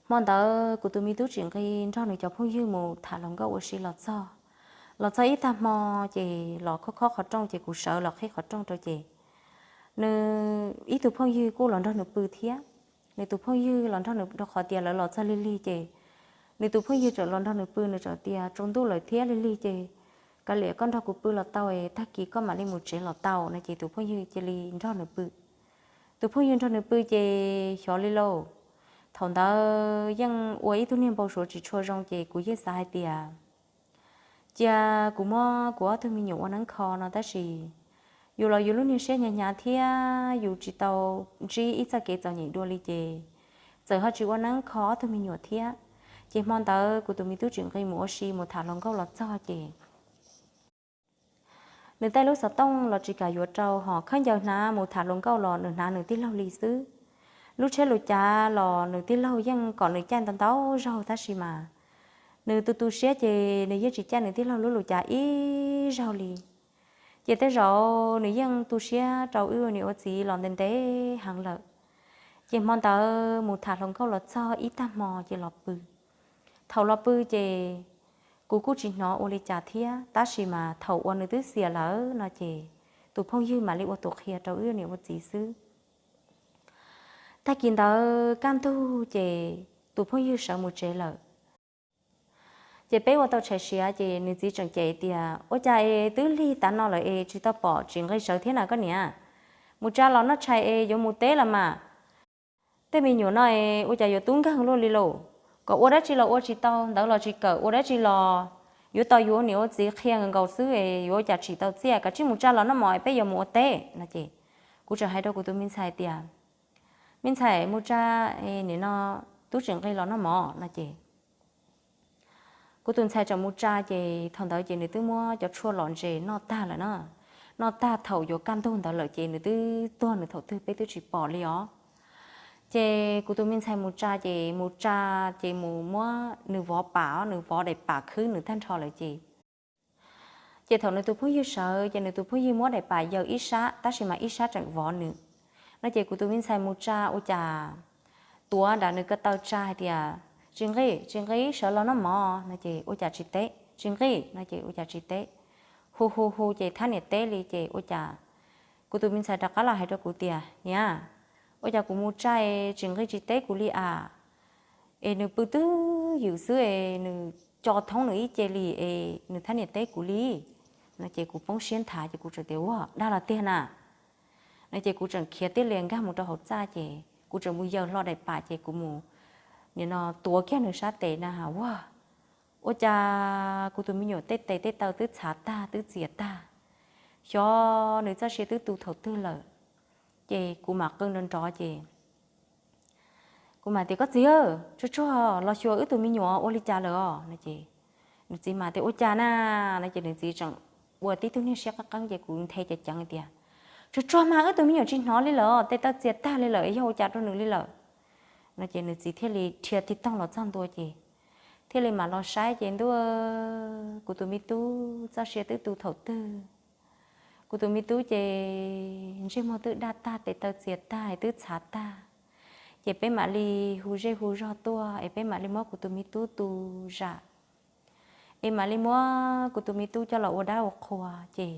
hmo ntawd kuv tus me tub tsis nqi nrog nws cov phooj ywg mus tham hluas nkauj ua si los txog, los txog ib tag hmo ces los khob khob qhov rooj ces kuv sawv los qhib qhov rooj rau ces nws ib tug phooj ywg kuj los nrog nws pw thiab. Nws tus phooj ywg los nrog nws, rau qhov tias lawv los txog lig lig ces nws tus phooj ywg tseem los nrog nws pw, nws tseem tias tsaus ntuj lawm thiab lig lig ces kav liam koj nrog kuv pw los tau, tag kis koj mam li mus tsev los tau. No ces tus phooj ywg cia li nrog nws pw. Tus phooj ywg nrog nws pw ces xyov li lauj, thaum ntawd yeej ua ib tug niag npau suav tsis tshua zoo ces kuv yeej xav hais tias cia kuv muab kuv ob tug me nyuam ua neeb kho no tab sis yus los yus lub niag siab hnyav hnyav thiab yus tsis tau ntsib ib txoj kev txom nyem dua li ces txawm ho tsis ua neeb kho ob tug me nyuam thiab. Ces hmo ntawd kuv tus me tub tsis nqi mus ua si mus tham hluas nkauj los txog ces nws tej lub xov tooj los tsis kam yuav rau, ho khaub ncaws hnav mus tham hluas nkauj los nws hnav nws tij laug li xwb. Lub tsheb lus cav los nws tij laug yeej kom nws caij ntau ntau zaug tab sis mas nws tu tu siab ces nws yeej tsis caij nws tij laug lub lus cav ib zaug li. Ces tej zaum nws yeej tu siab rau wb ua niam ua txiv los ntev ntev heev lawm. Ces hmo ntawd mus tham hluas nkauj los txog ib tag hmo ces los pw. Thaum los pw ces kuv kuj tsis hnov ua li cas thiab tab sis mas thaum uas nws twb xiam lawm no ces tus phooj ywg mam li ua tus qhia rau wb niam ua txiv xwb. Tag kis ntawd kaj ntug ces tus phooj ywg sawv mus tsev lawm. Ces peb ua tau tshais siav ces nws txiv tseem cem tias, ua cas es twb lig tav no lawm es tsis tau pom tsis nqi sawv thiab na koj niam? Mus tsa los noj tshais es yuav mus teb los mas. Tej me nyuam no es ua cas yuav tub nkeeg luaj li lauj? Kom ua dab tsi los ua tsis tau, ntawv los tsis kawm, ua dab tsi los yuav tos yus ua niam ua txiv qhia nkaus xwb es yuav ua cas tsim tau txiaj, kav tsij mus tsa los noj mov es peb yuav mus ua teb no ces kuv tseem hais rau kuv tus me ntxhais tias, me ntxhais mus tsa, nim no tub tsis nqi los noj mov no ces kuv tus ntxhais tseem mus tsa ces thaum ntawd ces nws twb muab cov tshuaj los ntses noj tag lawm na. Noj tag thaum yuav kaj ntug ntawd lawm ces nws twb tuag nws thaum twg peb twb tsis pom li os. Ces kuv tus me ntxhais mus tsa ces mus tsa ces mus muab nws vov pam, nws vov daim pam khwb nws tag nrho lawm ces ces thaum nws tus phooj ywg sawv ces nws tus phooj ywg muab daim pam yaws ib sab tab sis mas ib sab tseem vov nws. No ces kuv tus me ntxhais mus tsa ua cas tuav nram nws ko taw tsa hais tias, tsis nqi, tsis nqi, sawv los noj mov no ces ua cas tsis teb, tsis nqi no ces ua cas tsis teb. Hu hu hu ces thab niam teb li ces ua cas kuv tus me ntxhais rov qab los hais rau kuv tias, niam, ua cas kuv mus tsa es tsis nqi tsis teb kuv li as? Es nws pw twj ywm xwb es nws co thoob nws ib ce li es nws thab niam teb kuv li. No ces kuv poob siab nthav ces kuv tseem tias, ua dag los tiag na. No ces kuv tseem khiav tij li nkag mus rau hauv txaj ces kuv tseem mus yaws hlo daim pam ces kuv mus nim no tuav kiag nws sab tes na, ua, ua cas kuv tus me nyuam tej tes tej taw twb txhav tag twb txias tag, xyov nws txoj sia twb tu thaum twg lawm. Ces kuv mam qw nrov nrov ces kuv mam tias, koj txiv, tsuag tsuag los xyuas wb tus me nyuam ua li cas lawm os no ces nws txiv mam tias, ua cas na? No ces nws txiv tseem ua tib tug niag siab qeeb qeeb ces kuv nthe ceev ceev tias, tsuag tsuag mas wb tus me nyuam tsis hnov li lawm, tes taw txias tag li lawm, yog ua cas rau nws li lawm? No ces nws txiv thiaj li dhia tig toog los txog ntua ces thiaj li mam los saib ces ntuj, kuv tus me tub txoj sia twb tu thaum twg. Kuv tus me tub ces ntsej muag twb daj tag, tes taw txias tag, twb txhav tag. Ces peb mam li hu zej hu zog tuaj es peb mam li muab kuv tus me tub tu zam, es mam li muab kuv tus me tub coj los ua dab ua qhua. Ces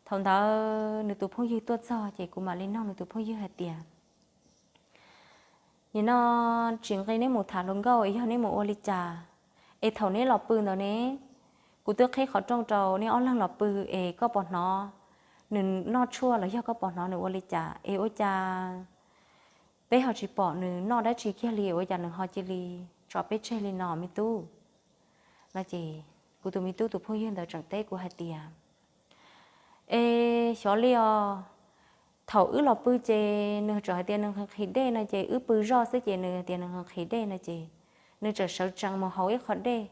thaum ntawd nws tus phooj ywg tuaj txog ces kuv mam li nug nws tus phooj ywg hais tias, nim no tsis nqi neb mus tham hluas nkauj es yog neb mus ua li cas, es thaum neb los pw ntawd ne, kuv twb qhib qhov rooj rau neb ob leeg los pw, es koj puas hnov nws noj tshuaj los yog koj puas hnov nws ua li cas es ua cas peb ho tsis pom nws noj dab tsi kiag li, ua cas nws ho cia li tso peb tseg li no me tub? No ces kuv tus me tub tus phooj ywg ntawd tseem teb kuv hais tias, es xyov li os, thaum wb los pw ces nws tseem hais tias nws nqhis nqhis dej no ces wb pw zoj xwb ces nws tias nws nqhis nqhis dej no ces nws tseem sawv tsees mus haus ib qho dej.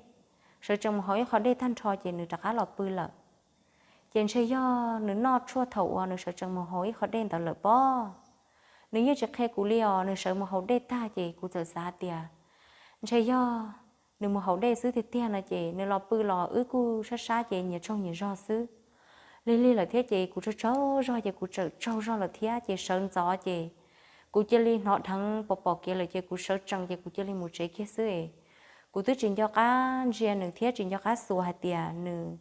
Sawv tsees mus haus ib qho dej tag nrho ces nws rov qab los pw lawm. Ces ntshe yog nws noj tshuaj thaum uas nws sawv tsees mus haus ib qho dej ntawd lawm pob. Nws yeej tsis qhia kuv li os, nws sawv mus haus dej tag ces kuv txawm xav tias ntshe yog nws mus haus dej xwb tiag tiag no ces nws los pw los wb kuj sab sab ces nyias tsaug nyias zog xwb. Lig lig lawm thiab ces kuv tsaug tsaug zog ces kuv tseem tsaug zog lawm thiab ces sawv ntxov ces kuv cia li hnov dheev pom pom kev lawm ces kuv sawv tsees ces kuv cia li mus tsev kiag xwb es kuv twb tsis nco qab ntsia nws thiab tsis nco qab xuas hais tias nws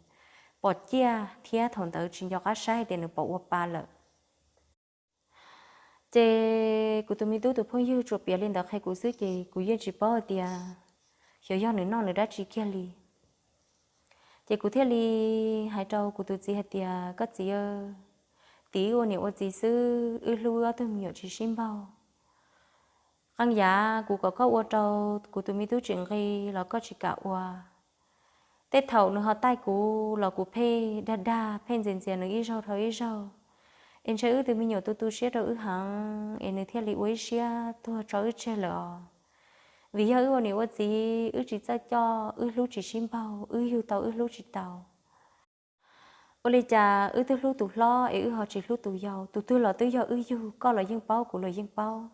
pom ciaj thiab thaum ntawd tsis nco qab saib hais tias nws pom ua pa lawm. Ces kuv tus me tub tus phooj ywg tsuas piav li ntawd qhia kuv xwb ces kuv yeej tsis paub hais tias xyov yog nws noj nws dab tsi kiag li. Ces kuv thiaj li hais rau kuv tus txiv hais tias, koj txiv, tim wb ua niam ua txiv xwb wb hlub wb ob tug me nyuam tsis sib npaug. Qee yav kuv kom koj ua rau kuv tus me tub tsis nqi los koj tsis kam ua. Tej thaum nws ho taij kuv los kuv pheej dag dag pheej ntxias ntxias nws ib zaug dhau ib zaug, es ntshe wb tus me nyuam tu tu siab rau wb heev es nws thiaj li ua ib siab tuag tso wb tseg lawm os. Vim yog wb ua niam ua txiv wb tsis txawj coj, wb hlub tsis sib npaug, wb yug tau wb hlub tsis tau. Ua li cas wb twb hlub tus hlob es wb ho tsis hlub tus yau? Tus twg los twb yog wb yug, koj los yeej paub kuv los yeej paub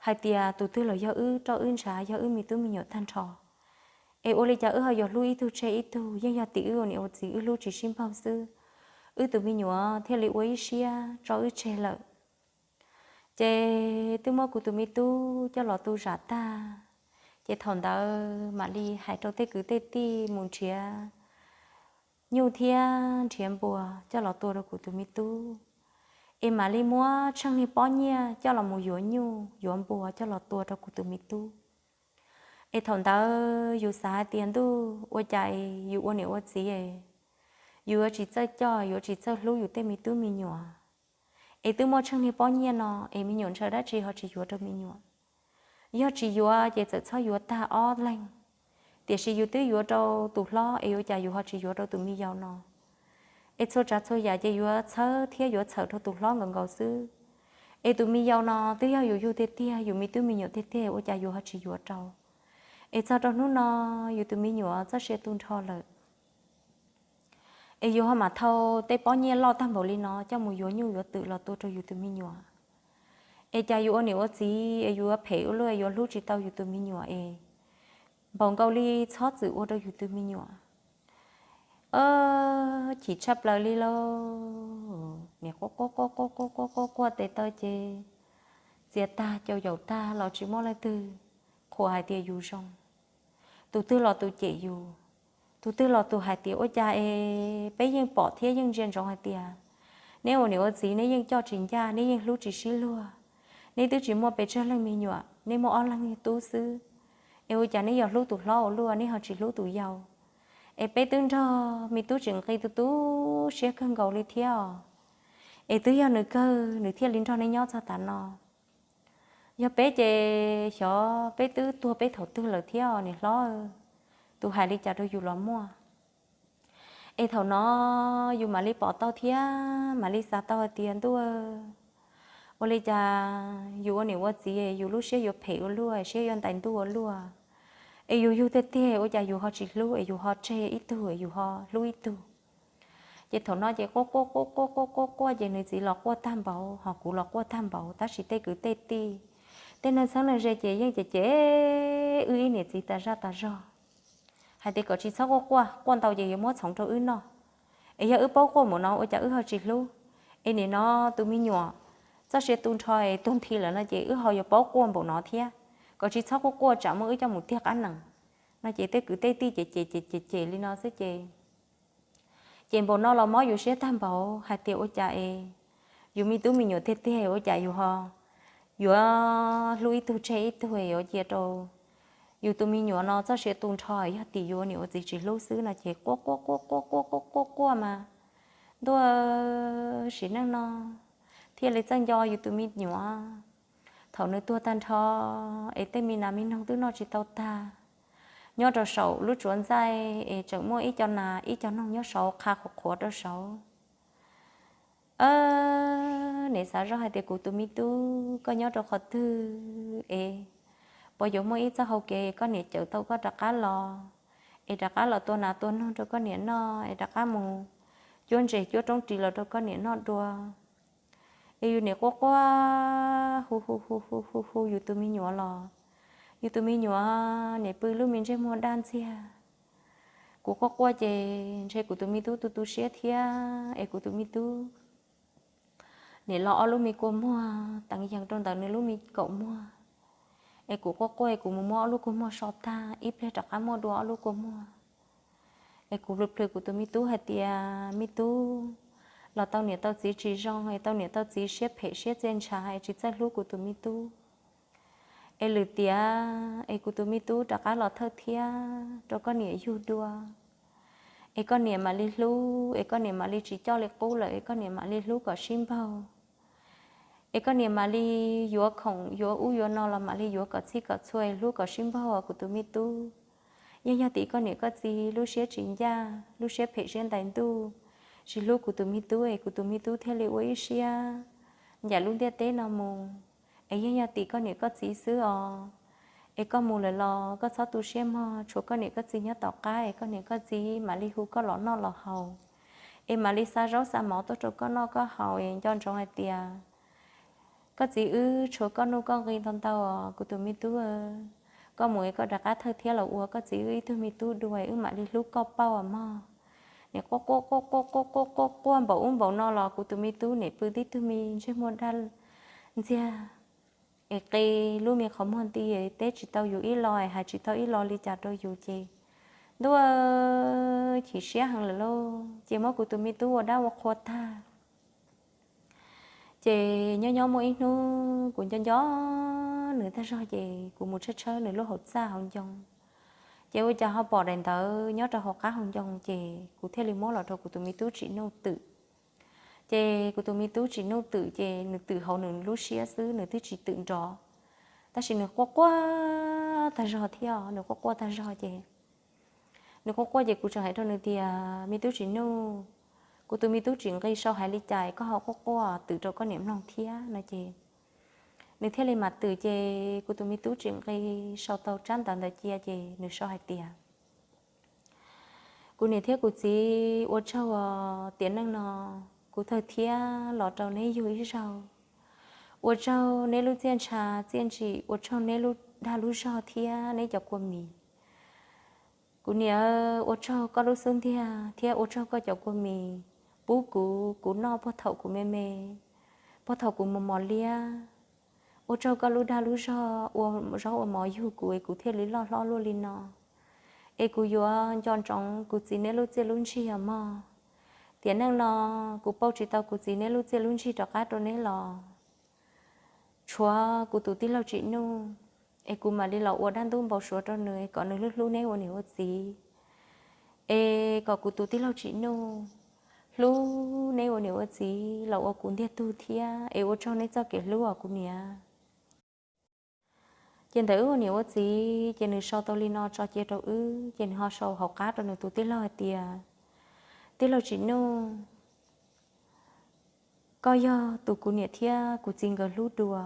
hais tias tus twg los yog wb roj wb ntshav, yog wb me tub me nyuam tag nrho. Es ua li cas wb ho yuav hlub ib tug tseg ib tug? Yeej yog tim wb ua niam ua txiv wb hlub tsis sib npaug xwb, wb tus me nyuam thiaj li ua ib siab tso wb tseg lawm. Ces twb muab kuv tus me tub coj los tu zam tag, ces thaum ntawd mam li hais rau tej kwv tej tij mus nrhiav nyuj thiab nrhiav npua coj los tua rau kuv tus me tub, es mam li muab tsheej niag pob nyiaj coj los mus yuav nyuj yuav npua coj los tua rau kuv tus me tub. Es thaum ntawd yus xav hais tias ntuj, ua cas yus ua niam ua txiv, yus yuav tsis txawj coj, yuav tsis txawj hlub yus tej me tub me nyuam, es twb muaj tsheej niag pob nyiaj no es me nyuam ntshaw dab tsi ho tsis yuav rau me nyuam. Yog tsis yuav ces txawm txhob yuav tag ob leeg, tiam sis yus twb yuav rau tus hlob es ua cas yus ho tsis yuav rau tus me yau no? Es txhua tsav txhua yam ces yuav txhawb thiab yuav txhawm rau tus hlob nkaus nkaus xwb. Es tus me yau no twb yog yus yug tiag tiag, yus me tub me nyuam tiag tiag, ua cas yus ho tsis yuav rau? Es txog rau hnub no yus tus me nyuam txoj sia tu nrho lawm, es yus ho mam thau tej pob nyiaj loj tag npaum li no coj mus yuav nyuj yuav twm los tua rau yus tus me nyuam. Es cas yus ua niam ua txiv es yus yuav phem ua luaj, yuav hlub tsis tau yus tus me nyuam es npaum nkaus li txhob txwm ua rau yus tus me nyuam. Chim tshaj plaws li lauj, niam quaj quaj quaj quaj quaj quaj quaj tes taw ces txias tag cau yaum tag los tsis muaj leej twg qhuas hais tias yus zoo. Tus twg los tus cem yus, tus twg los tus hais tias ua cas es peb yeej pom thiab yeej ntsia ntsoov hais tias neb ua niam ua txiv neb yeej coj tsis ncaj, neb yeej hlub tsis sib luag, neb twb tsis muaj pes tsawg leej me nyuam, neb muaj ob leeg tub xwb, es ua cas neb yog hlub tus hlob ua luaj neb ho tsis hlub tus yau? Es peb twb nrog me tub tsis nqi tu tu siab kawg nkaus li thiab os, es twb yog nws kawg nws thiaj li nrog neb nyob txog tav no. Yog peb ces xyov peb twb tuag peb thaum twg lawm thiab niam hlob. Tus hais li cas rau yus los muaj. Es thaum no yus mam li pom tau thiab mam li xav tau hais tias ntuj, ua li cas yus ua niam ua txiv yus lub siab yuav phem ua luaj, siab yuav ntais ntuj ua luaj, es yus yug tiag tiag ua cas yus ho tsis hlub es yus ho tseg ib tug es yus ho hlub ib tug. Ces thaum no ces quaj quaj quaj quaj quaj quaj quaj ces nws txiv los quaj tag npaum ho kuv los quaj tag npaum, tab sis tej kwv tej tij Tej neeg txheeb neeg ze ces yeej cem cem wb ib niam txiv tas zaj tas zog hais tias kom tsis txhob quaj quaj, quaj ntau ces yuav muab txhoov rau wb noj. Es yog wb paub quaj npaum no ua cas wb ho tsis hlub? Es nim no tus me nyuam txoj sia tu nrho es tuag nthi lawm no ces wb ho yuav paub quaj npaum no thiab. Kom tsis txhob quaj quaj tsam muab wb coj mus tiag qab nees. No ces tej kwv tej tij ces cem cem cem cem li no xwb ces ces npaum no los mob yus siab tag npaum hais tias ua cas es yus me tub me nyuam tiag tiag ua cas yus ho yuav hlub ib tug tseg ib tug es yuav cia rau yus tus me nyuam no txoj sia tu nrho yog tim yus niam ua txiv tsis hlub xwb no ces quaj quaj quaj quaj quaj quaj quaj mas ntuj, sim neej no thiaj li txawj nco yus tus me nyuam. Thaum nws tuag tag nrho es tej me nas me noog twb noj tsis tau tag. Nyob rau saum lub tsuav ntxaij es tseem muaj ib co nas ib co noog nyob saud qha qhuav qhuav rau saud. Niam xav zoj hais tias kuv tus me tub, koj nyob rau qhov twg es puas yuav muaj ib txoj hau kev koj niam cawm tau koj rov qab los, es rov qab los tua nas tua noog rau koj niam noj, es rov qab mus cuab ntses cuab roob ris los rau koj niam noj dua. Es yus niam quaj quaj hu hu hu hu hu hu yus tus me nyuam los, yus tus me nyuam niam pw lub me ntsej muag daj ntxiag. Kuv quaj quaj ces ntshe kuv tus me tub tu tu siab thiab es kuv tus me tub niam los ob lub me kua muag teev yees rau ntawm nws lub me kaum muag. Es kuv quaj quaj es kuv mus muab ob lub kua muag so tag ib pliag rov qab muaj dua ob lub kua muag. Es kuv plhws plhws kuv tus me tub hais tias me tub, los tau niam tau txiv tsis zoo es tau niam tau txiv siab phem siab txia ntshav es tsis txawj hlub kuv tus me tub. Es lwm tiam es kuv tus me tub rov qab los thawj thiab rau koj niam yug dua, es koj niam mam li hlub, es koj niam mam li tsis coj li qub lawm, es koj niam mam li hlub kom sib npaug, es koj niam mam li yuav khoom yuav ub yuav no los mam li yuav kom txhij kom txhua es hlub kom sib npaug os kuv tus me tub. Yeej yog tim koj niam koj txiv lub siab tsis ncaj, lub siab phem siab ntais ntuj, tsis hlub kuv tus me tub es kuv tus me tub thiaj li ua ib siab ncaim lub ntiaj teb no mus. Es yeej yog tim koj niam koj txiv xwb os. Es koj mus lawm los koj txhob tu siab mog, tshuav koj niam koj txiv nyob tom qab es koj niam koj txiv mam li hu koj los noj los haus, es mam li xa zaub xa mov tuaj rau koj noj koj haus. Es nco ntsoov hais tias koj txiv wb tshuav koj nuj koj nqi ntau ntau os kuv tus me tub. Koj mus es koj rov qab thawj thiab los ua koj txiv wb ib tug me tub dua es wb mam li hlub koj pauj os mog. Niam quaj quaj quaj quaj quaj quaj quaj quaj npaum ub npaum no los kuv tus me tub niam pw tib tug me ntsej muag daj ntxiag, es qe lub me qhov muag nti, teb tsis tau yus ib lo es hais tsis tau ib lo li cas rau yus ces ntuj, chim siab heev lawm lauj. Ces muab kuv tus me tub ua dab ua qhua tag. Ces nyob nyob muaj ib hnub kuv nco nco nws tag zog ces kuv mus tshawb tshawb nws lub hauv txaj hauv ncoo. Ces ua cas ho pom daim ntawv nyob rau hauv qab hauv ncoo ces kuv thiaj li muab los rau kuv tus me tub Tsim Nuj twm. Ces kuv tus me tub Tsim Nuj twm ces nws twm hauv nws lub siab xwb, nws twb tsis twm nrov, tab sis nws quaj quaj tag zog thiab, nws quaj quaj tag zog ces nws quaj quaj ces kuv tseem hais rau nws tias me tub Tsim Nuj, kuv tus me tub tsis nqi sau hais li cas koj ho quaj quaj twm rau koj niam mloog thiab no ces nws thiaj li mam twm ces kuv tus me tub tsis nqi sau tau tsab ntawv ntawd cia ces nws sau hais tias kuv niam thiab kuv txiv ua tsaug os, tiam neej no kuv thawj thiab los rau neb yug ib zaug. Ua tsaug neb lub txiaj ntsha txiaj ntsim, ua tsaug neb lub dag lub zog thiab neb cov kua mis. Kuv niam, ua tsaug koj lub xub ntiag thiab ua tsaug koj cov kua mis pub kuv, kuv noj puag thaum kuv me me, puag thaum kuv mos mos liab. Ua tsaug koj lub dag lub zog ua zaub ua mov yug kuv es kuv thiaj li loj hlob luaj li no. Es kuv yuav nco ntsoov kuv txiv neb lub txiaj lub ntsig os mog. Tiam neej no kuv pauj tsis tau kuv txiv neb lub txiaj lub ntsig rov qab rau neb los tshuav kuv tus tij laug Tsim Nuj, es kuv mam li los ua dab ntub npau suav rau nws es kom nws hlub hlub neb ua niam ua txiv, es kom kuv tus tij laug Tsim Nuj hlub neb ua niam ua txiv los ua kuv ntiag tug thiab. Es ua tsaug neb txoj kev hlub os kuv niam. Ces ntawm wb ua niam ua txiv ces nws sau tau li no tso cia rau wb, ces nws ho sau hauv qab rau nws tus tij laug hais tias, tij laug Tsim Nuj, koj yog tus kuv niam thiab kuv txiv nkawd hlub dua.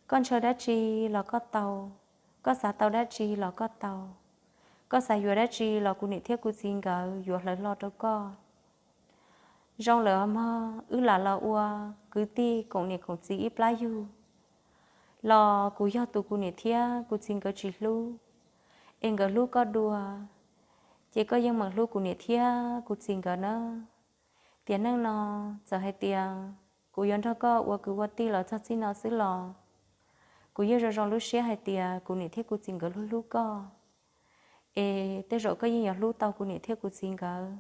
Koj ntshaw dab tsi los koj tau, koj xav tau dab tsi los koj tau, koj xav yuav dab tsi los kuv niam thiab kuv txiv nkawd yuav hlawv hlo rau koj. Zoo lawm mog, wb lam los ua kwv tij koom niam koom txiv ib plab yug. los kuv yog tus kuv niam thiab kuv txiv nkawd tsis hlub, es nkawd hlub koj dua, ces koj yeej meem hlub kuv niam thiab kuv txiv nkawd na. Tiam neej no, txawm hais tias kuv yuav nrog koj ua kwv ua tij los txog txij no xwb los kuv yeej zoo zoo lub siab hais tias kuv niam thiab kuv txiv nkawd hlub hlub koj, es tej zaum koj yeej yuav hlub tau kuv niam thiab kuv txiv nkawd.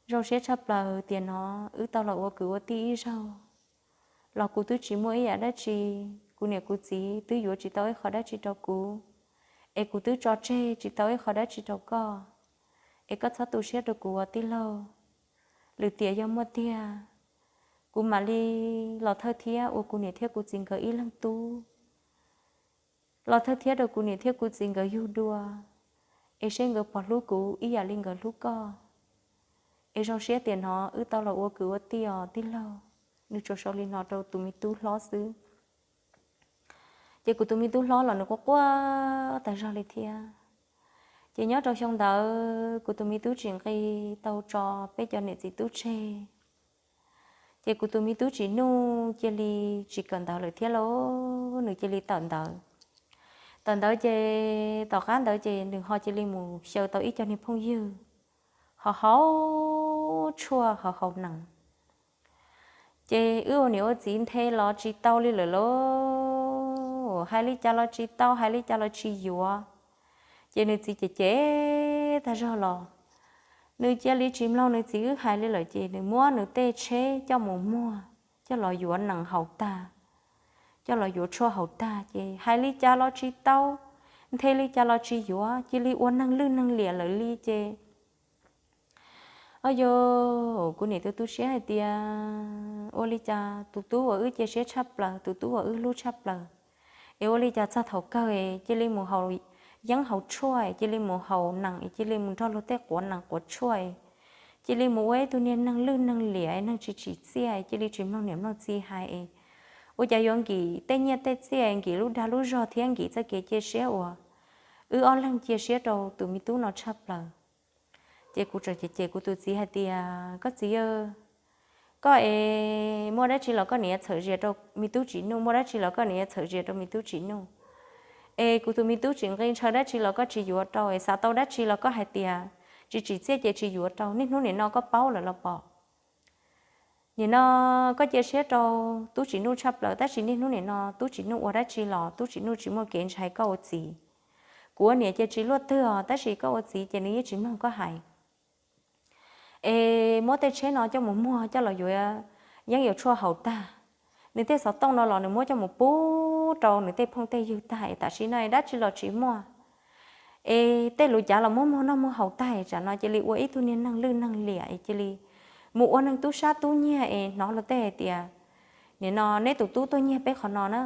Zoo siab tshaj plaws tias no wb tau los ua kwv ua tij ib zaug, los kuv twb tsis muaj ib yam dab tsi, kuv niam kuv txiv twb yuav tsis tau ib qho dab tsi rau kuv, es kuv twb tso tseg tsis tau ib qho dab tsi rau koj, es koj txhob tu siab rau kuv ua tij laug. Lwm tiam yog muaj tiag, kuv mam li los thawj thiab ua kuv niam thiab kuv txiv nkawd ib leeg tub, los thawj thiab rau kuv niam thiab kuv txiv nkawd yug dua, es seb nkawd puas hlub kuv ib yam li nkawd hlub koj. Es zoo siab tias no wb tau los ua kwv ua tij os tij laug. Nws tsuas sau li no rau tus me tub hlob xwb. Ces kuv tus me tub hlob los nws quaj quaj tag zog li thiab. Ces nyob rau xyoo ntawd kuv tus me tub tsis nqi tau tso peb cov niam txiv tub tseg, ces kuv tus me tub tsis nuj cia li tsis kawm ntawv lawm thiab lauj, nws cia li tawm ntawv. Tawm ntawv ces tom qab ntawd ces nws ho cia li mus xyaw tau ib co niag phooj ywg ho haus tshuaj ho haus nees. Ces wb ua niam ua txiv nthe los tsis tau li lawm lauj, hais li cas los tsis tau, hais li cas los tsis yuav. Ces nws txiv cem cem tag zog los nws cia li tsis mloog nws txiv wb hais li lawm ces nws muab nws tej tsheb coj mus muag coj los yuav nees haus tag, coj los yuav tshuaj haus tag ces hais li cas los tsis tau, nthe li cas los tsis yuav, cia li ua neeg lwj neeg liam lawm li ces o yog kuv niam tus tu siab hais tias ua li cas tus tub uas wb cia siab tshaj plaws, tus tub uas wb hlub tshaj plaws, es ua li cas txog thaum kawg cia li mus haus yeeb haus tshuaj, cia li mus haus nees, cia li mus nrog luag tej quav nees quav tshuaj, cia li mus ua ib tug niag neeg lwj neeg liam, neeg tsis tsim txiaj, cia li tsis mloog niam mloog txiv hais. Ua cas yuav nkim tej nyiaj tej txiaj, nkim lub dag lub zog thiab nkim txoj kev cia siab uas wb ob leeg cia siab rau tus me tub no tshaj plaws. Ces kuv tseem cem cem kuv tus txiv hais tias koj txiv, koj es muaj dab tsi los koj niam txhawm zias rau me tub tsis nuj, muaj dab tsi los koj niam txhawm zias rau me tub tsis nuj. Es kuv tus me tub tsis nqi ntshaw dab tsi los koj tsis yuav rau, es xav tau dab tsi los koj hais tias tsis tsim txiaj ces tsis yuav rau. Niaj hnub nim no koj paub lawm los pom? Nim no koj cia siab rau tub tsis nuj tshaj plaws, tab sis niaj hnub nim no tub tsis nuj ua dab tsi los tub tsis nuj tsis muaj kev ntshai koj ua txiv. Kuv ua niam ces tsis luaj twg os, tab sis koj ua txiv ces nws yeej tsis mloog koj hais. Es muab tej tsheb no coj mus muag coj los yuav yeeb yuav tshuaj haus tag, nws tej xov tooj no los nws muab coj mus pub rau nws tej phooj tej ywg tag es tam sim no dab tsi los tsis muaj. Es tej lus cav los muab muag noj muag haus tag, tsam no cia li ua ib tug niag neeg lwj neeg liam es cia li mus ua neeg tub sab tub nyiag es hnov luag tej hais tias nim no neb tus tub tuaj nyiag peb qhov no na,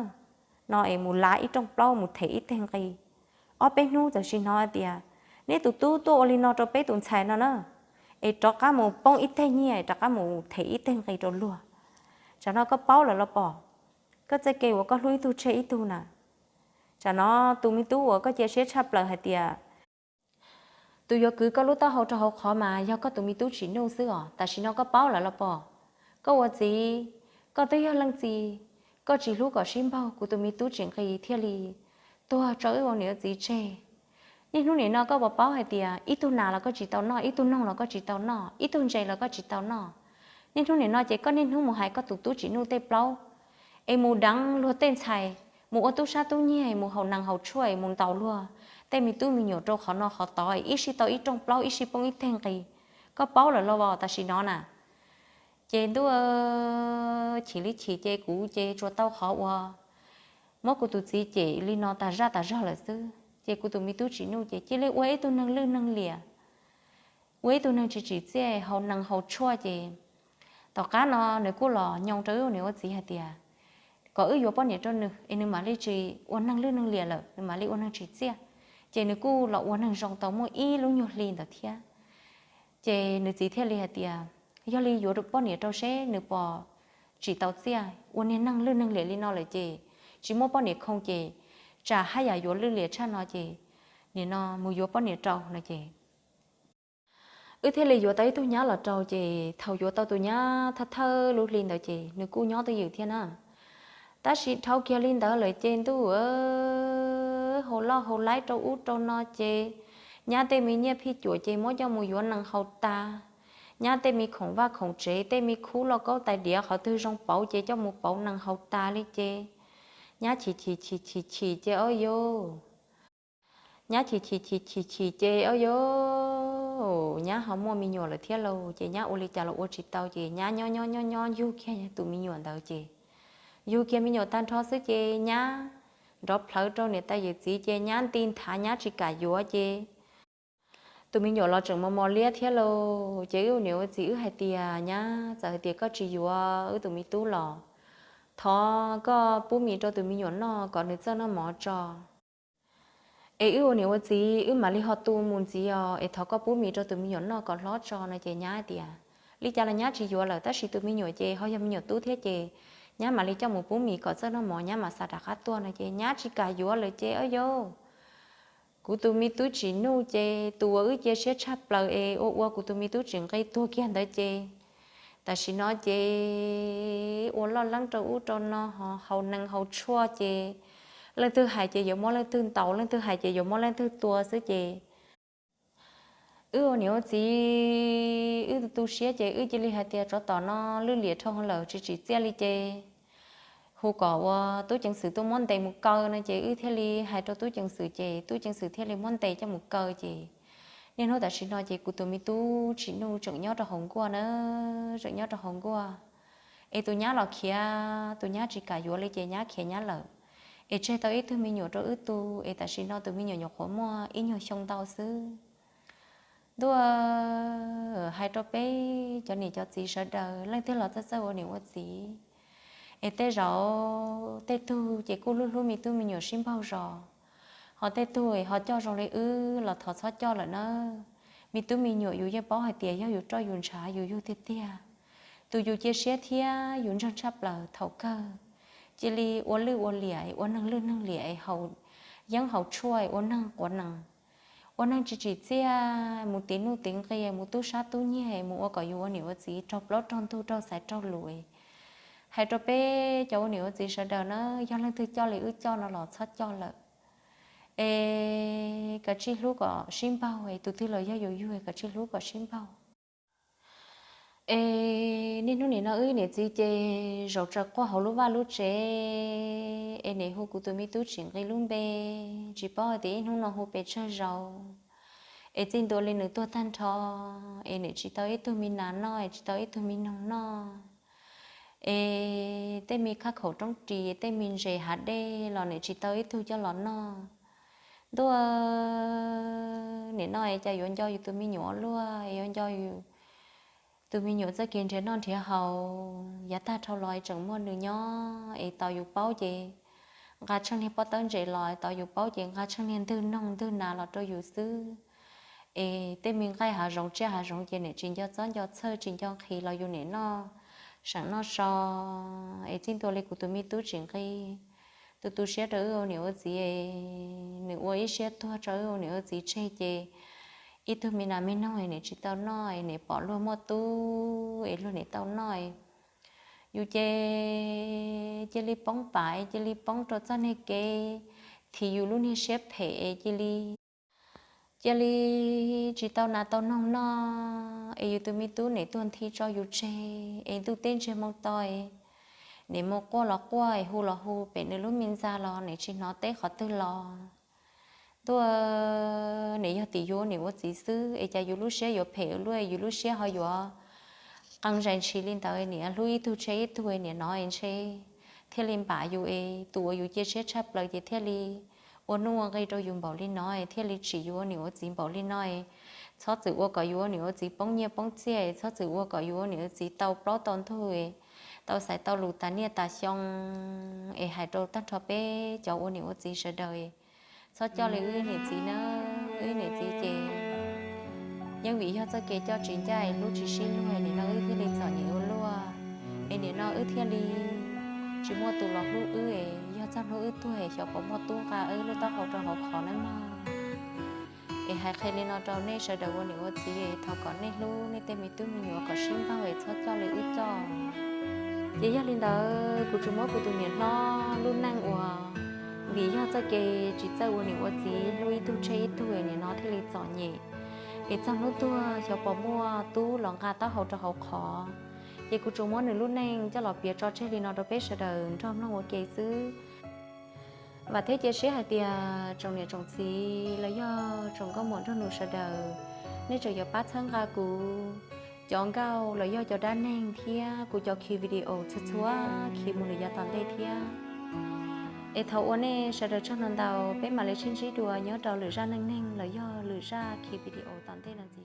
no es mus lav ib rooj plaub mus them ib teg nqi. Ob peb hnub txawm sim hnov hais tias neb tus tub tuaj ua li no rau peb tus ntxhais no na, es rov qab mus poob ib teg nyiaj, rov qab mus them ib teg nqi rau luag. Tsam no koj paub lawm los pom? Koj txoj kev uas koj hlub ib tug tseg ib tug na. Tsam no tus me tub uas koj cia siab tshaj plaws hais tias tus yuav kwv koj lub taub hau rau hauv qhov mas yog koj tus me tub tsis nuj xwb os, tam sim no koj paub lawm los pom? Koj ua txiv, koj twb yog leej txiv, koj tsis hlub kom sib npaug, kuv tus me tub tsis nqi thiaj li tuag tso wb ua niam ua txiv tseg. Niaj hnub nim no koj puas paub hais tias ib tug nas los koj tsis tau noj, ib tug noog los koj tsis tau noj, ib tug ntses los koj tsis tau noj. Niaj hnub nim no ces koj niaj hnub mus hais koj tus tub tsis nuj tej plaub, es mus deev luag tej ntxhais, mus ua tub sab tub nyiag, mus haus nees haus tshuaj, mus ntaus luag tej me tub me nyuam rau qhov no qhov tod, ib sij tau ib rooj plaub, ib sij poob ib teg nqi. Koj paub lawm los pom tam sim no na? Ces ntuj, chim li chim ces kuv ces tsuas tau qhov uas muab kuv tus txiv cem li no tas zaj tas zog lawm xwb. Ces kuv tus me tub tsis nuj ces cia li ua ib tug neeg lwj neeg liam, ua ib tug neeg tsis tsim txiaj, haus nees haus tshuaj ces tom qab no nws kuj los nyoo rau wb ua niam ua txiv hais tias kom wb yuav poj niam rau nws es nws mam li tsis ua neeg lwj neeg liam lawm, nws mam li ua neeg tsim txiaj. Ces nws kuj los ua neeg zoo tau muaj ib lub nyuag hli ntawd thiab. Ces nws txiv thiaj li hais tias yog li yuav poj niam rau seb nws puas tsim tau txiaj, ua niag neeg lwj neeg liam li no lawm ces tsis muaj poj niam khoo ces tsam haj yam yuav lwj liam tshaj no ces nim no mus yuav poj niam rau no ces wb thiaj li yuav tau ib tug nyab los rau. Ces thaum yuav tau tus nyab thawj thawj lub hli ntawd ces nws kuj nyob twj ywm thiab na. Tab sis dhau kiag li ntawd lawm ces ntuj, hau loj hau laib rau ub rau no ces nyab tej me nyiaj phij cuam ces muab coj mus yuav nees haus tas. Nyab tej me khoom vaj khoom tsev, tej me khub lauj kaub tais diav qhov twg zoo pauv ces coj mus pauv nees haus tas li ces nyab chim chim chim chim chim ces ob yau nyab chim chim chim chim chim ces ob yau, nyab ho muaj me nyuam lawm thiab lauj ces nyab ua li cas los ua tsis tau ces nyab nyob nyob nyob nyob yug kiag tus me nyuam ntawd ces yug kiag me nyuam tag nrho xwb ces nyab nrov plhawv rau niam tais yawm txiv ces nyab nti nthav nyab tsis kam yuav ces tus me nyuam los tseem mos mos liab thiab lauj ces wb ua niam ua txiv wb hais tias nyab, txawm hais tias koj tsis yuav wb tus me tub los thov koj pub mis rau tus me nyuam noj kom nws txawj noj mov tso. Es wb ua niam ua txiv wb mam li ho tu mus ntxiv os, es thov koj pub mis rau tus me nyuam noj kom hlob tso no ces nyab hais tias li cas los nyab tsis yuav lawm tab sis tus me nyuam ces ho yog me nyuam tub thiab ces nyab mam li coj mus pub mis kom txawj noj mov nyab mam xa rov qab tuaj no ces nyab tsis kam yuav lawm ces ob yau kuv tus me tub tsim nuj ces tus uas wb cia siab tshaj plaws es ua ua kuv tus me tub tsis nqi tuag kiag ntawd ces tam sim no ces ua loj leeb rau ub rau no, haus nees haus tshuaj ces leej twg hais ces yuav muab leej twg ntaus, leej twg hais ces yuav muab leej twg tua xwb ces wb ua niam ua txiv wb tu siab ces wb cia li hais tias tsov tom no lwj liam dhau lawm tsis tsim txiaj li ces hu kom ua tub ceev xwm tuaj muab ntes mus kaw no ces wb thiaj li hais rau tub ceev xwm ces tub ceev xwm thiaj li muab ntes coj mus kaw ces niaj hnub tam sim no ces kuv tus me tub tsim nuj tseem nyob rau hauv nkuaj na, tseem nyob rau hauv nkuaj. Es tus nyab los khiav, tus nyab tsis kam yuav li ces nyab khiav nyab lawm, es tseg tau ib tug me nyuam rau wb tu, es tam sim no tus me nyuam nyuam qhuav muaj ib nyuag xyoo ntau xwb. Ntuj, hais rau peb cov niam cov txiv sawv daws leej twg los txawj txawj ua niam ua txiv, es tej zaum tej tug ces kuj hlub hlub me tub me nyuam sib npaug zos, ho tej tug ho coj zoo li wb los thov txhob coj lawm nawb. Me tub me nyuam yus yeej paub hais tias yog yus roj yus ntshav yus yug tiag tiag. Tus yus cia siab thiab yus ntseeg tshaj plaws thaum kawg cia li ua lwj ua liam, ua neeg lwj neeg liam, haus yeeb haus tshuaj, ua neeg quav nees, ua neeg tsis tsim txiaj, mus tiv nuj tiv nqi, mus tub sab tub nyiag, mus ua kom yus ua niam ua txiv raug plaub raug ntug raug xaiv raug lus. Hais rau peb cov ua niam ua txiv sawv daws na, yog leej twg coj li wb coj no los txhob coj lawm. Es kav tsij hlub kom sib npaug, tus twg los yog yus yug kav tsij hlub kom sib npaug. Es niaj hnub nim no wb niam txiv ces zaum tsaws quaj hauv lub vaj lub tsev, es nim hu kuv tus me tub tsis nqi lub npe, tsis paub hais tias ib hnub no hu pes tsawg zaus. Es txij ntua li nws tuag tag nrho, es nim tsis tau ib tug me nas noj, es tsis tau ib tug me noog noj. Es tej me khab khaum roob ris, tej me ntses hav dej los nim tsis tau ib tug coj los noj. Ntuj, nim no es cas yuav nco yus tus me nyuam luaj, yuav nco yus tus me nyuam txoj kev nrhiav noj nrhiav haus, yav tag dhau los es tseem muaj nws nyob, es tos yus paub ces nqa tsheej niag pob tawb ntses los, tos yus paub ces nqa tsheej niag ntwg noog ntwg nas los rau yus xwb. Es tej me nqaij hav zoov tsiaj hav zoov ces nim tsis nco txob nco txhawj tsis nco nqhis los yus nim noj seem noj so. Es txij ntua li kuv tus me tub tsis nqi, tus tu siab rau wb ua niam ua txiv, nws ua ib siab tuag rau wb ua niam ua txiv tseg ces ib tug me nas me noog nim tsis tau noj, nim pom luag muaj tub es luag nim tau noj. Yus ces cia li poob pam, cia li poob rau txoj niag kev thiv yus lub niag siab phem, cia li cia li tsis tau nas tau noog noj, es yus tus me tub nim tuag nthi tso yus tseg, es ntuj teb ntsiag moo to, nim mus quaj los quaj, hu los hu pem nws lub me ntxa los nim tsis hnov teb qhov twg los. Ntuj, nim yog tim yus ua niam ua txiv xwb es cas yus lub siab yuav phem ua luaj, yus lub siab ho yuav qee zais ntshis li ntawd, nim hlub ib tug tseg ib tug, nim no ntshe thiaj li npam yus es tus uas yus cia siab tshaj plaws ces thiaj li ua nuj ua nqi rau yus npaum li no, thiaj li tsim yus ua niam ua txiv npaum li no. Txhob txwm ua kom yus ua niam ua txiv poob nyiaj poob txiaj, txhob txwm ua kom yus ua niam ua txiv tau plaub tau ntug, tau xaiv tau lus tas niaj tas xyoo. Es hais rau tag nrho peb cov ua niam ua txiv sawv daws, txhob coj li wb niam txiv na, wb niam txiv ces yeej vim yog txoj kev coj tsis ncaj, hlub tsis sib luag, nim no wb thiaj li txom nyem ua luaj, es nim no wb thiaj li tsis muaj tus los hlub wb, yog txog hnub wb tuag xyov puas muaj tub nqa wb lub taub hau rau hauv qhov nawb mog. Es hais qhia li no rau nej sawv daws ua niam ua txiv, thov kom nej hlub nej tej me tub me nyuam kom sib npaug, txhob coj li wb coj. Ces yog li ntawd kuv tsuas muab kuv tus niam hlob lub neej uas vim yog txoj kev tsis txawj ua niam ua txiv hlub ib tug tseg ib tug nim no thiaj li txom nyem, es txog hnub tuag xyov puas muaj tub los nqa taub hau rau hauv qhov. Ces kuv tsuas muab nws lub neej coj los piav tso tseg li no rau peb sawv daws nrog mloog ua ke xwb. Vam thiab cia siab hais tias tsoom niam tsoom txiv los yog tsoom nkauj muam nraug nus sawv daws, nej tseem yuav pab txhawb nqa kuv cov nkauj los yog cov dab neeg thiab kuv cov khi video txhua txhua khi mus lawm yav tom ntej thiab. Es thov ua nej sawv daws tsaug ntau ntau, peb mam li sib ntsib dua nyob rau lwm zaj neej neeg los yog lwm zaj khi video tom ntej no ntxiv.